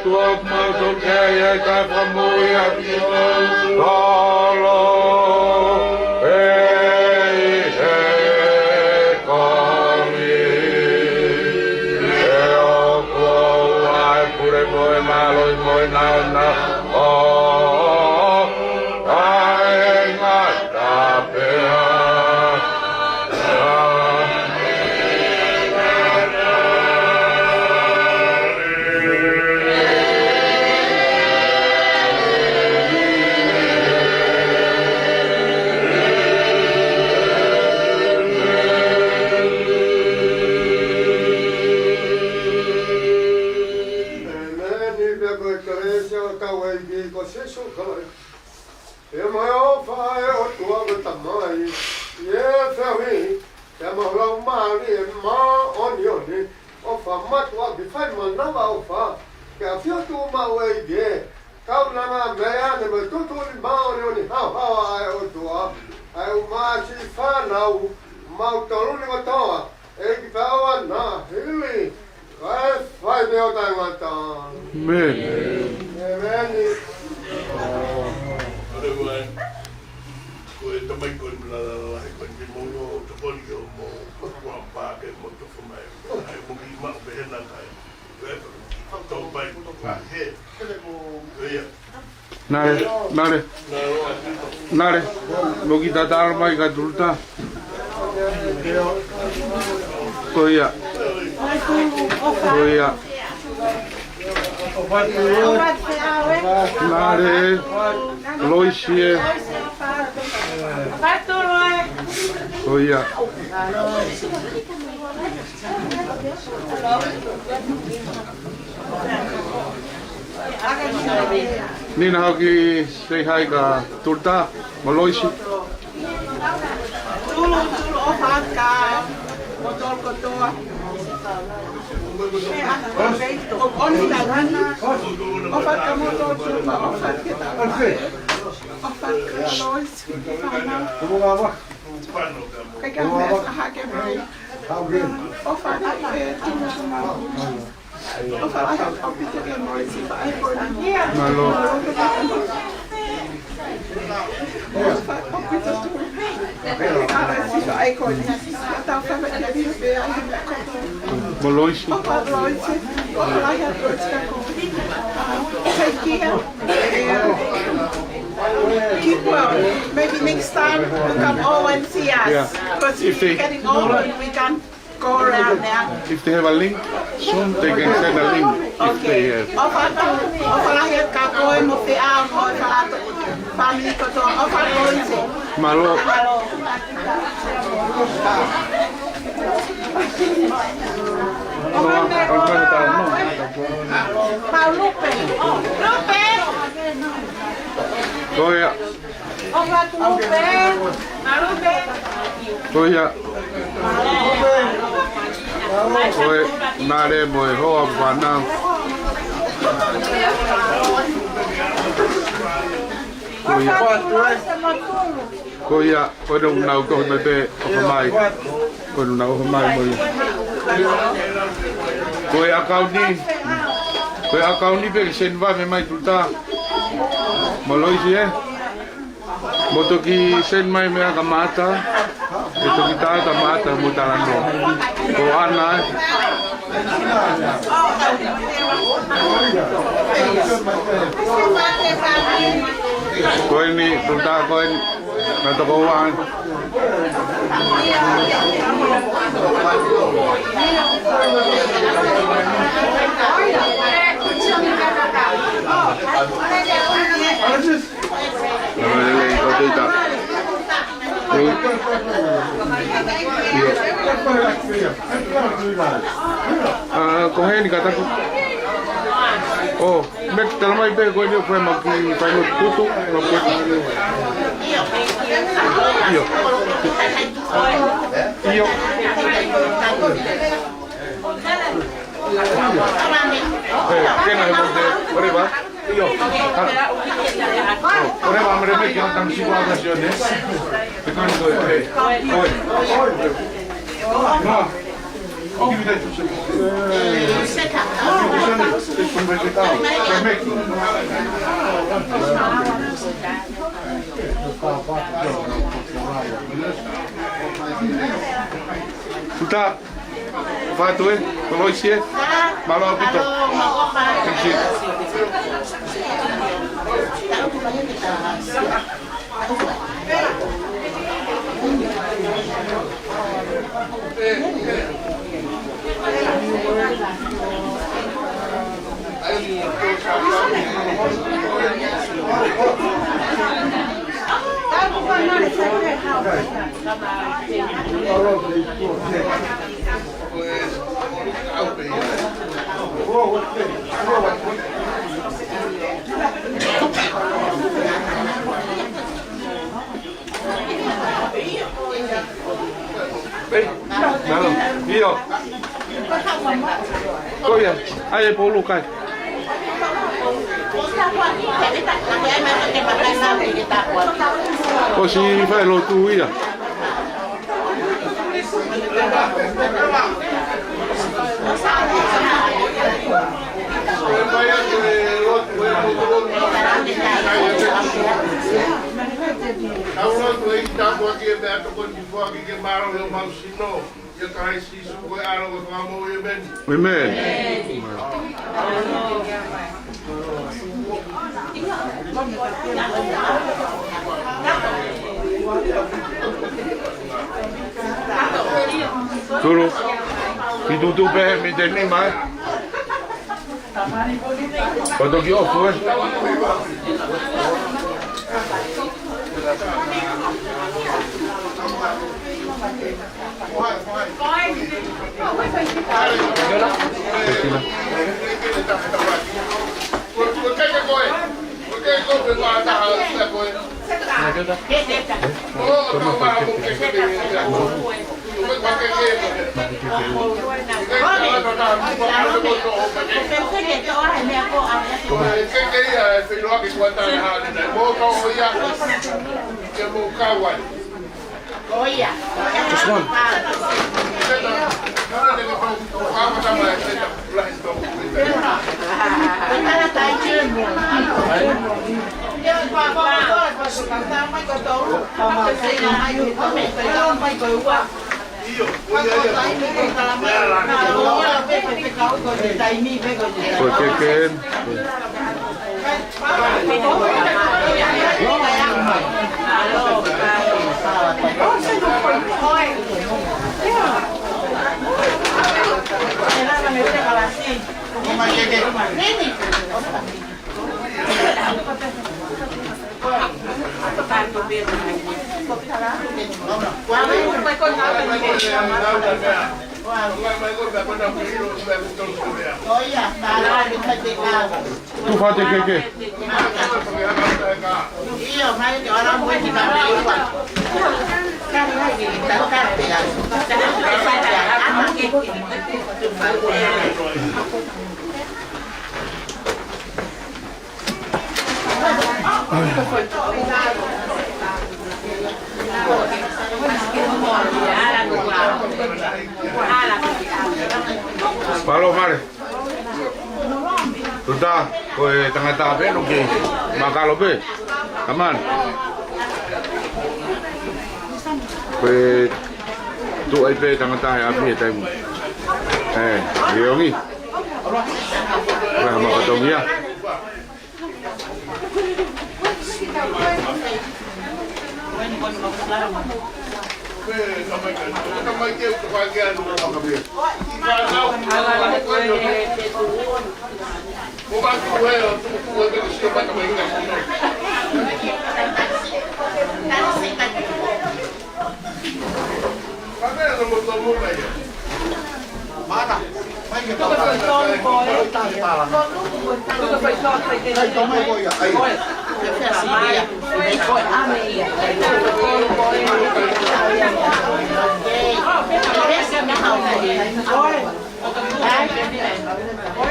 Ua mau tau ke ia ka pa mo ia ki o tolo. Ei, e koni. E o ko ai pure mo e malo mo e nana. O, ai ngata pea. ʻEmeni. Pea ko e kelesi ʻa hotau ʻEiki ko Sīsū Kalaisi, pea mo e ʻofa ʻa e ʻOtua ko e Tamai, ʻi he feohi, pea mo e Laumālie Māʻoniʻoni, ʻofa mātuʻaki fai manavaʻofa, ke ʻafio atu maʻu ʻEiki, kaunanga mei ʻanenai mo e tuʻutuʻuni māʻoniʻoni haohaoa ʻa e ʻOtua, ʻa e ʻū māsi fānau, mautolu ni kotoa, ʻEiki pea ʻoua naʻa hili, kae fai pē ʻo taʻengata. ʻEmeni. ʻEmeni. Ore ua, ko e tamai ko e malala, he ko e mou tokoni ʻo mou kua pā ke mou toko mai. Ai, mou ki maʻu pē he nana kai. Ko e tau pai, ko e he. Ko ia. Nale, nale. Nale. Mo ki tatalo mai ka tulta. Ko ia. Ko ia. Nale. Loisi e. Ko ia. Nina hoki, say hi ka Tulta mo Loisi. Tulu, tulu ʻofa atu kia moutolu kotoa. ʻOfa atu kia moutolu kotoa, ʻofa atu kia ta. ʻOfa atu kia Loisi, ki he fānau. Kaikai meʻa hake mai. ʻOfa atu e tunu suma. ʻOfa lahi ʻaupito kia Loisi, faʻē ko eni. Mālō. ʻOfa ʻaupito tu. Loisi, faʻē ko eni. Tau fai mai kia Loisi, pea ʻi he meʻa kotoa. Mo Loisi. ʻOfa Loisi. ʻOfa lahi ʻaupito kia koe. Take care. Keep well. Maybe next time you come over and see us. Yeah. Because we're getting old and we can't go around now. If they have a link, soon they can send a link if they have. ʻOfa atu, ʻofa lahi kia koe mo e fānau mo e fānau, family kotoa, ʻofa Loisi. Mālō. Mālō. Ko ia. Ko ia. Ko e nale mo e hoa fānau. Ko ia. Ko ia, ko e nau nau tohi mai pē, ʻofa mai. Ko e nau nau ʻofa mai mo ia. Ko e ʻakauni. Ko e ʻakauni pē ke send vave mai Tulta. Mo Loisi ē. Mo toki send mai meʻa kia Mata. ʻE toki tā kia Mata mo talanoa. Ko Ana ē. Ko eni, Tulta ko eni. Naʻe toko ua. Naʻe lelei, ko Tulta. ʻIo. ʻA, ko heni ka taku. ʻO, Meki, tala mai pē ko eni ʻoku fai mai ki fai no tutu, no tutu. ʻIo. ʻIo. ʻE, kena he mo te, whatever. ʻIo. ʻO, whatever, mare Meki, ʻa tami siku a ka sio ne. Te kani ko e, ko e. No. Tuta, fatu e, koloisi e, mālō ʻaupito. Thank you. ʻEi, mālō. ʻIo. Ko ia, ʻai e polu kai. ʻOsi fai lotu ia. Tau lotu ʻEiki, tāpuaki e meʻatokoni, foaki ke mālohi homau sino, ʻia Kalaisi Sīsū ko e ʻAlo ko e Fakamoʻui, ʻēmeni. ʻĒmeni. Tulu. Ki tutu pē, mei te nima, ē. Ko toki ʻoku, ē. Just one. Ko e keke. Tufa te keke. Mālō, mālō. Tuta, ko e tangata pē, ʻoku ke mākalo pē. Come on. Ko e tuʻu ai pē tangata he ʻapi he taimi. ʻE, ʻio ni. Ko e hā makatongia.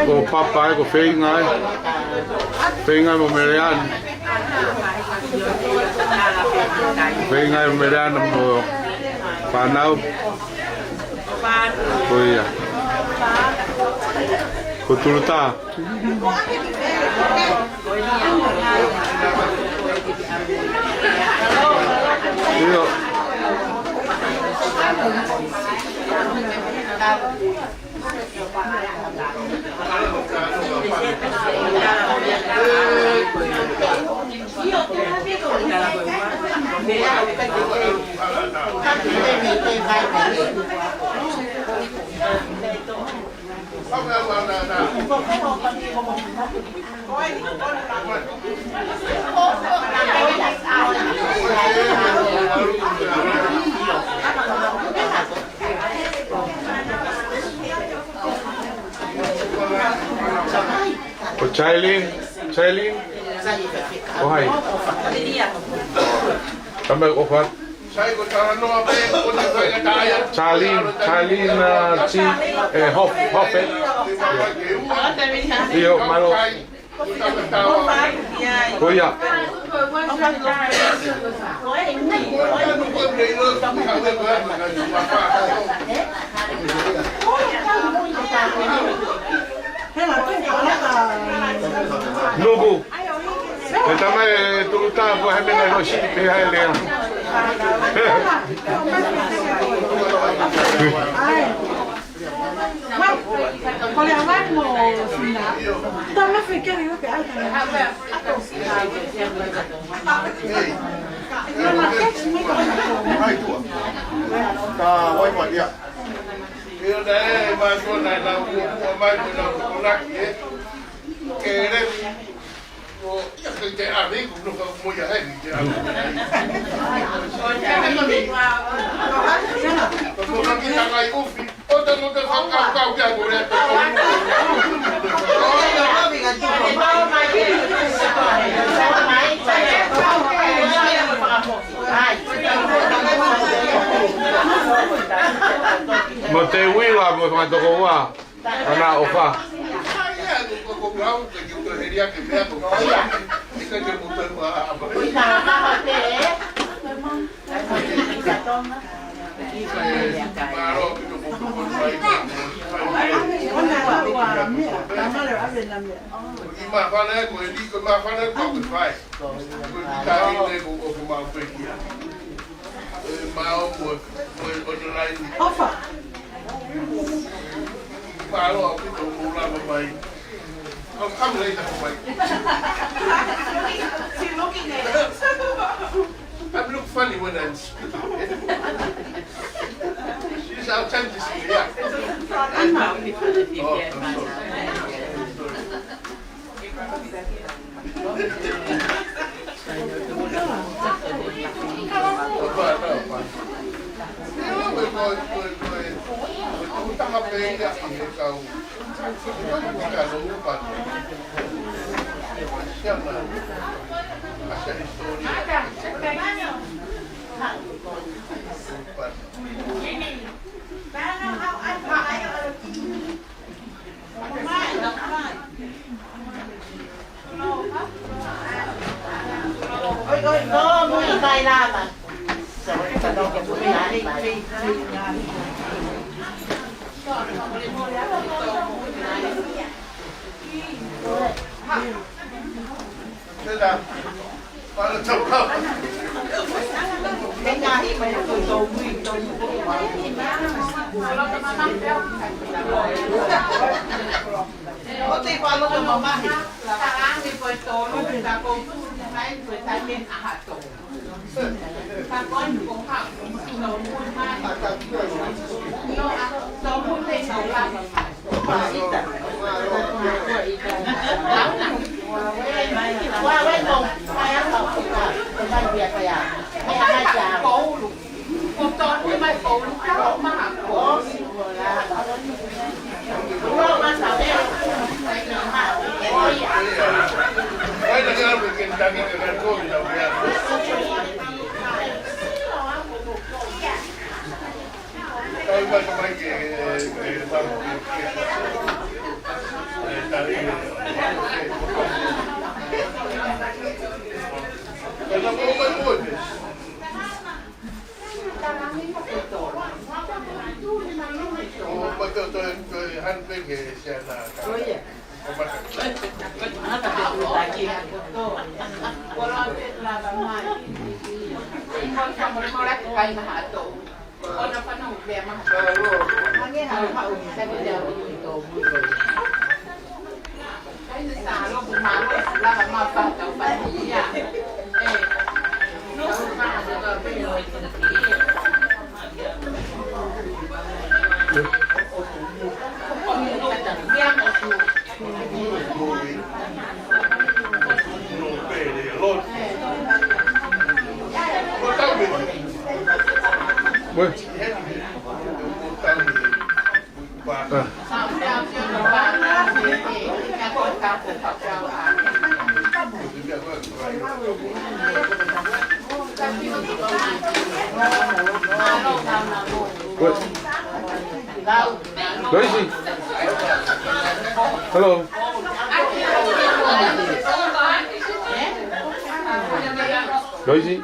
Ko papa ē, ko feinga ē. Feinga mo Meleana. Feinga mo Meleana mo fānau. Ko ia. Ko Tulutā. ʻIo. Ko Jailin, Jailin. Ko hai? Kame ʻofa. Sai ko talanoa pē, ko te fai ka taia. Jailin, Jailin, uh, Chi, eh, Hof, Hof, eh. ʻIo, mālō. Ko ia. Nuku. E tama e Tulutā, ko he meʻa ʻosi pē hai lea. Ko le avai mo Sina. Tama fekeri o ke ai. Ka wai wai ia. Ia na e, ma so na na u, u, mai ko na u, ko na ki e. Ke le. Ko ia ke te ave, ko no ka mo ia he, ke ave. Ko ia ke te ave. Ko ia ke te ave. Mo te uila mo fanga tokoua. Ana ʻofa. ʻOfa. Mālō ʻaupito hoʻomou lava mai. Kam, kam later mai. She looking at it. I look funny when I'm speaking. She's our time to speak, yeah. Oh, I'm sorry. Sorry. Toe, toe, toe hanu pē ke siana ka. ʻIo. Ue. Ah. Ue. Loisi. Hello. Loisi.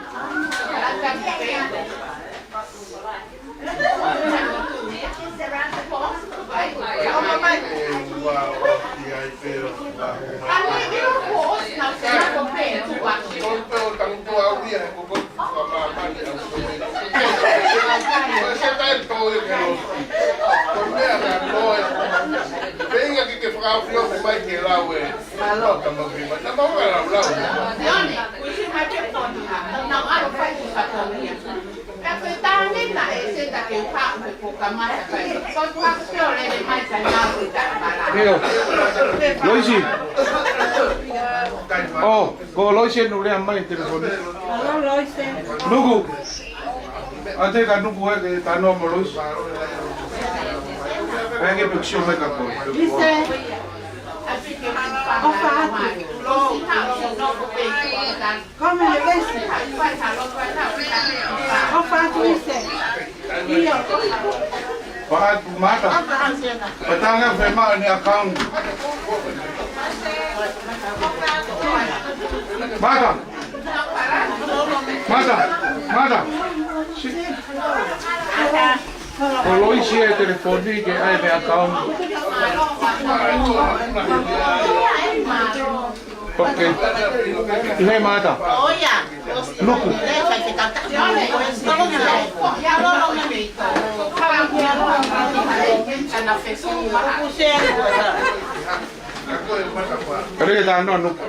ʻIo. Loisi. ʻO, ko Loisi ʻoku lea mai telefoni. Hello, Loisi. Nuku. ʻAte ka Nuku ē ke talanoa mo Loisi. Pea ke pekisio mai ka ko. Lise. ʻOfa atu. Come, Loisi. ʻOfa atu, Lise. ʻIo. ʻOfa atu, Mata. Patanga fe ma ni account. Mata. Mata. Mata. Si. Ko Loisi e telefoni ke ʻai e account. Okay. ʻI he Mata. Nuku. Kare ke talanoa Nuku.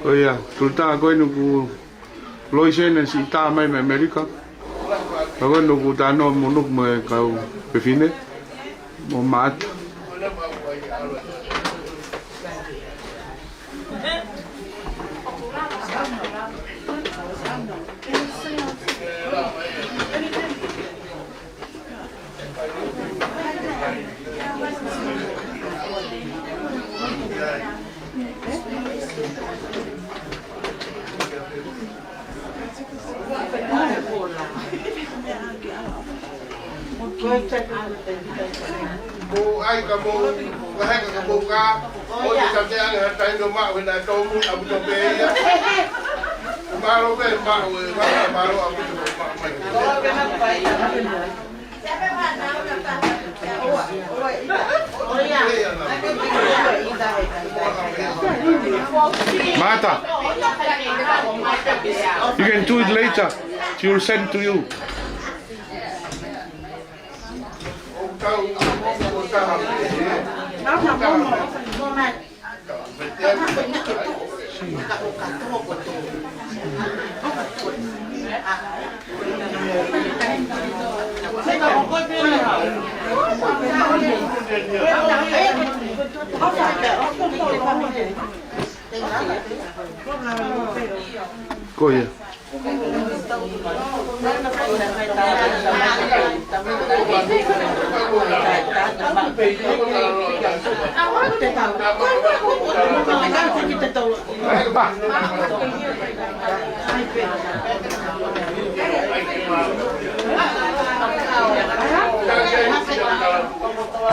Ko ia, tulita ko ē Nuku. Loisi ʻene siʻi tā mai mei ʻAmelika. Ka ko ē Nuku talanoa mo Nuku mo e kau fefine. Mo Mata. Mou ʻai ka mou, ka heka ka mou ka, ʻo te tatea ange ha taimi ʻo maʻu he naʻe tōmui ʻaupito pē ia. Mālō pē maʻu e, mālō, mālō ʻaupito pē maʻu mai. Mata. You can do it later. She will send to you. Ko ia. You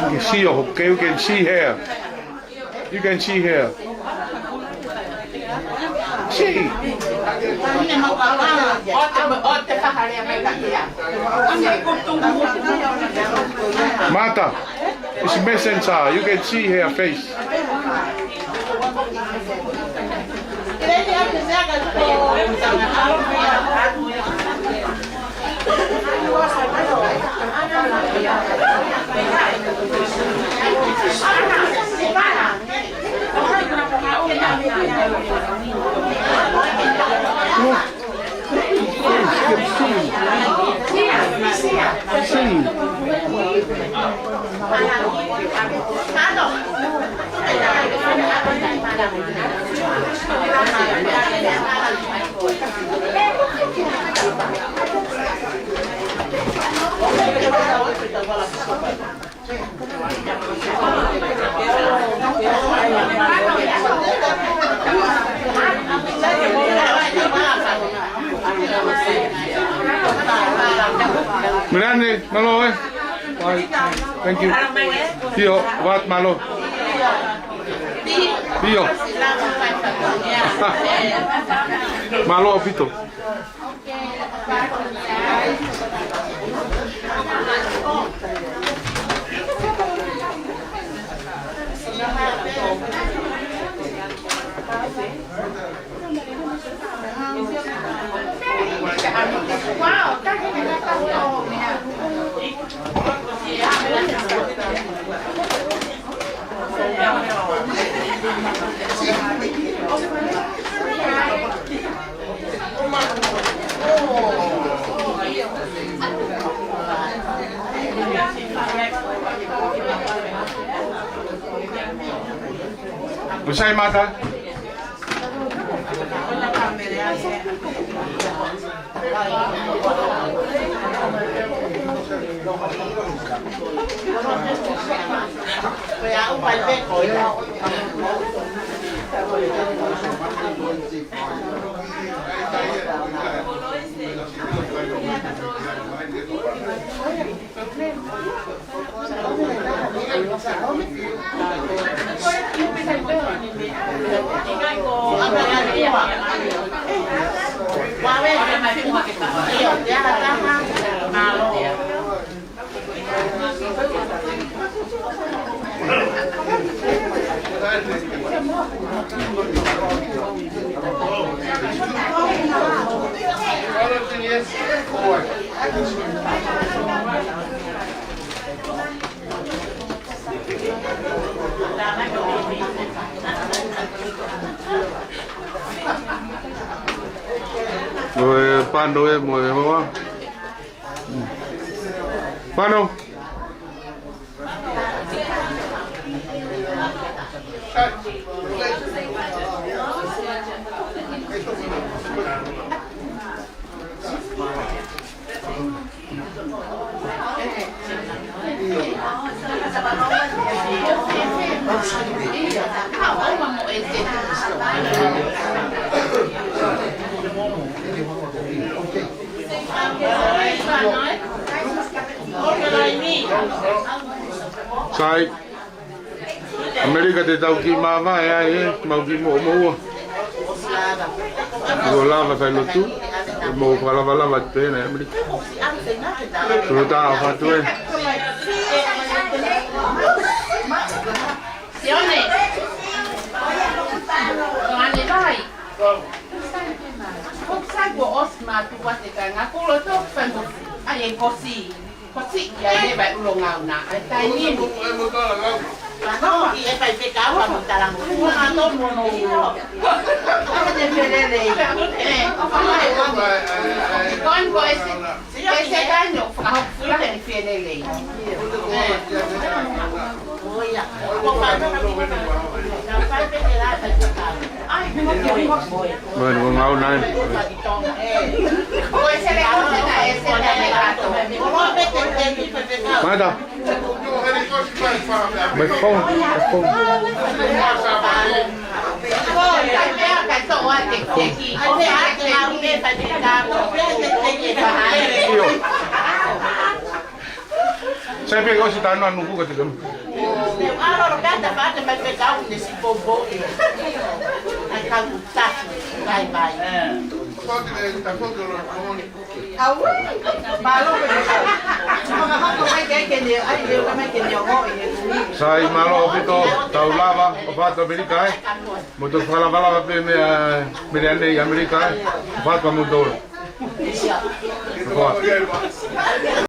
can see, okay, you can see here. You can see here. See. Mata, it's messenger. You can see her face. Mirande, mālō ē. Bye. Thank you. Pio, what, mālō. Pio. Mālō ʻaupito. Usai mata. Ko e pano ē mo e hoa. Pano. Sai. ʻAmelika te tau kiʻi māvae ai ē, mau kiʻi moʻumoʻua. Kuo lava fai lotu, ʻe mau fakalavalava atu pē ʻi ʻAmelika. Kuo tā ʻo fatu ē. Sione. Sione vai. Sai kuo ʻosi mātuku ʻa e kāinga kuo loto fai mo. Ai e kosi. Ko si ia e vai ulo ngau na. Ai tai ni. Ko i e fai pē kau a mo tala mo. Ko na to mo no. Ko te pelele. Ko ko ese. Ese kaino. Ko na ho fula ni pelele. Bueno, vamos a una. Mata. Me fo, me fo. Io. Sai pē ko si tanu anu ku ka te kama. Te u ʻalu ʻo kata fata mai pe kau ne si popo. Ai kau tafu, kai mai. Mālō pē. Sai mālō ʻaupito, tau lava ʻo fatu ʻAmelika, ē. Mo tau fakalavalava pē meʻa, meʻa nei ʻAmelika, ē. Fatu mo tau. Ko.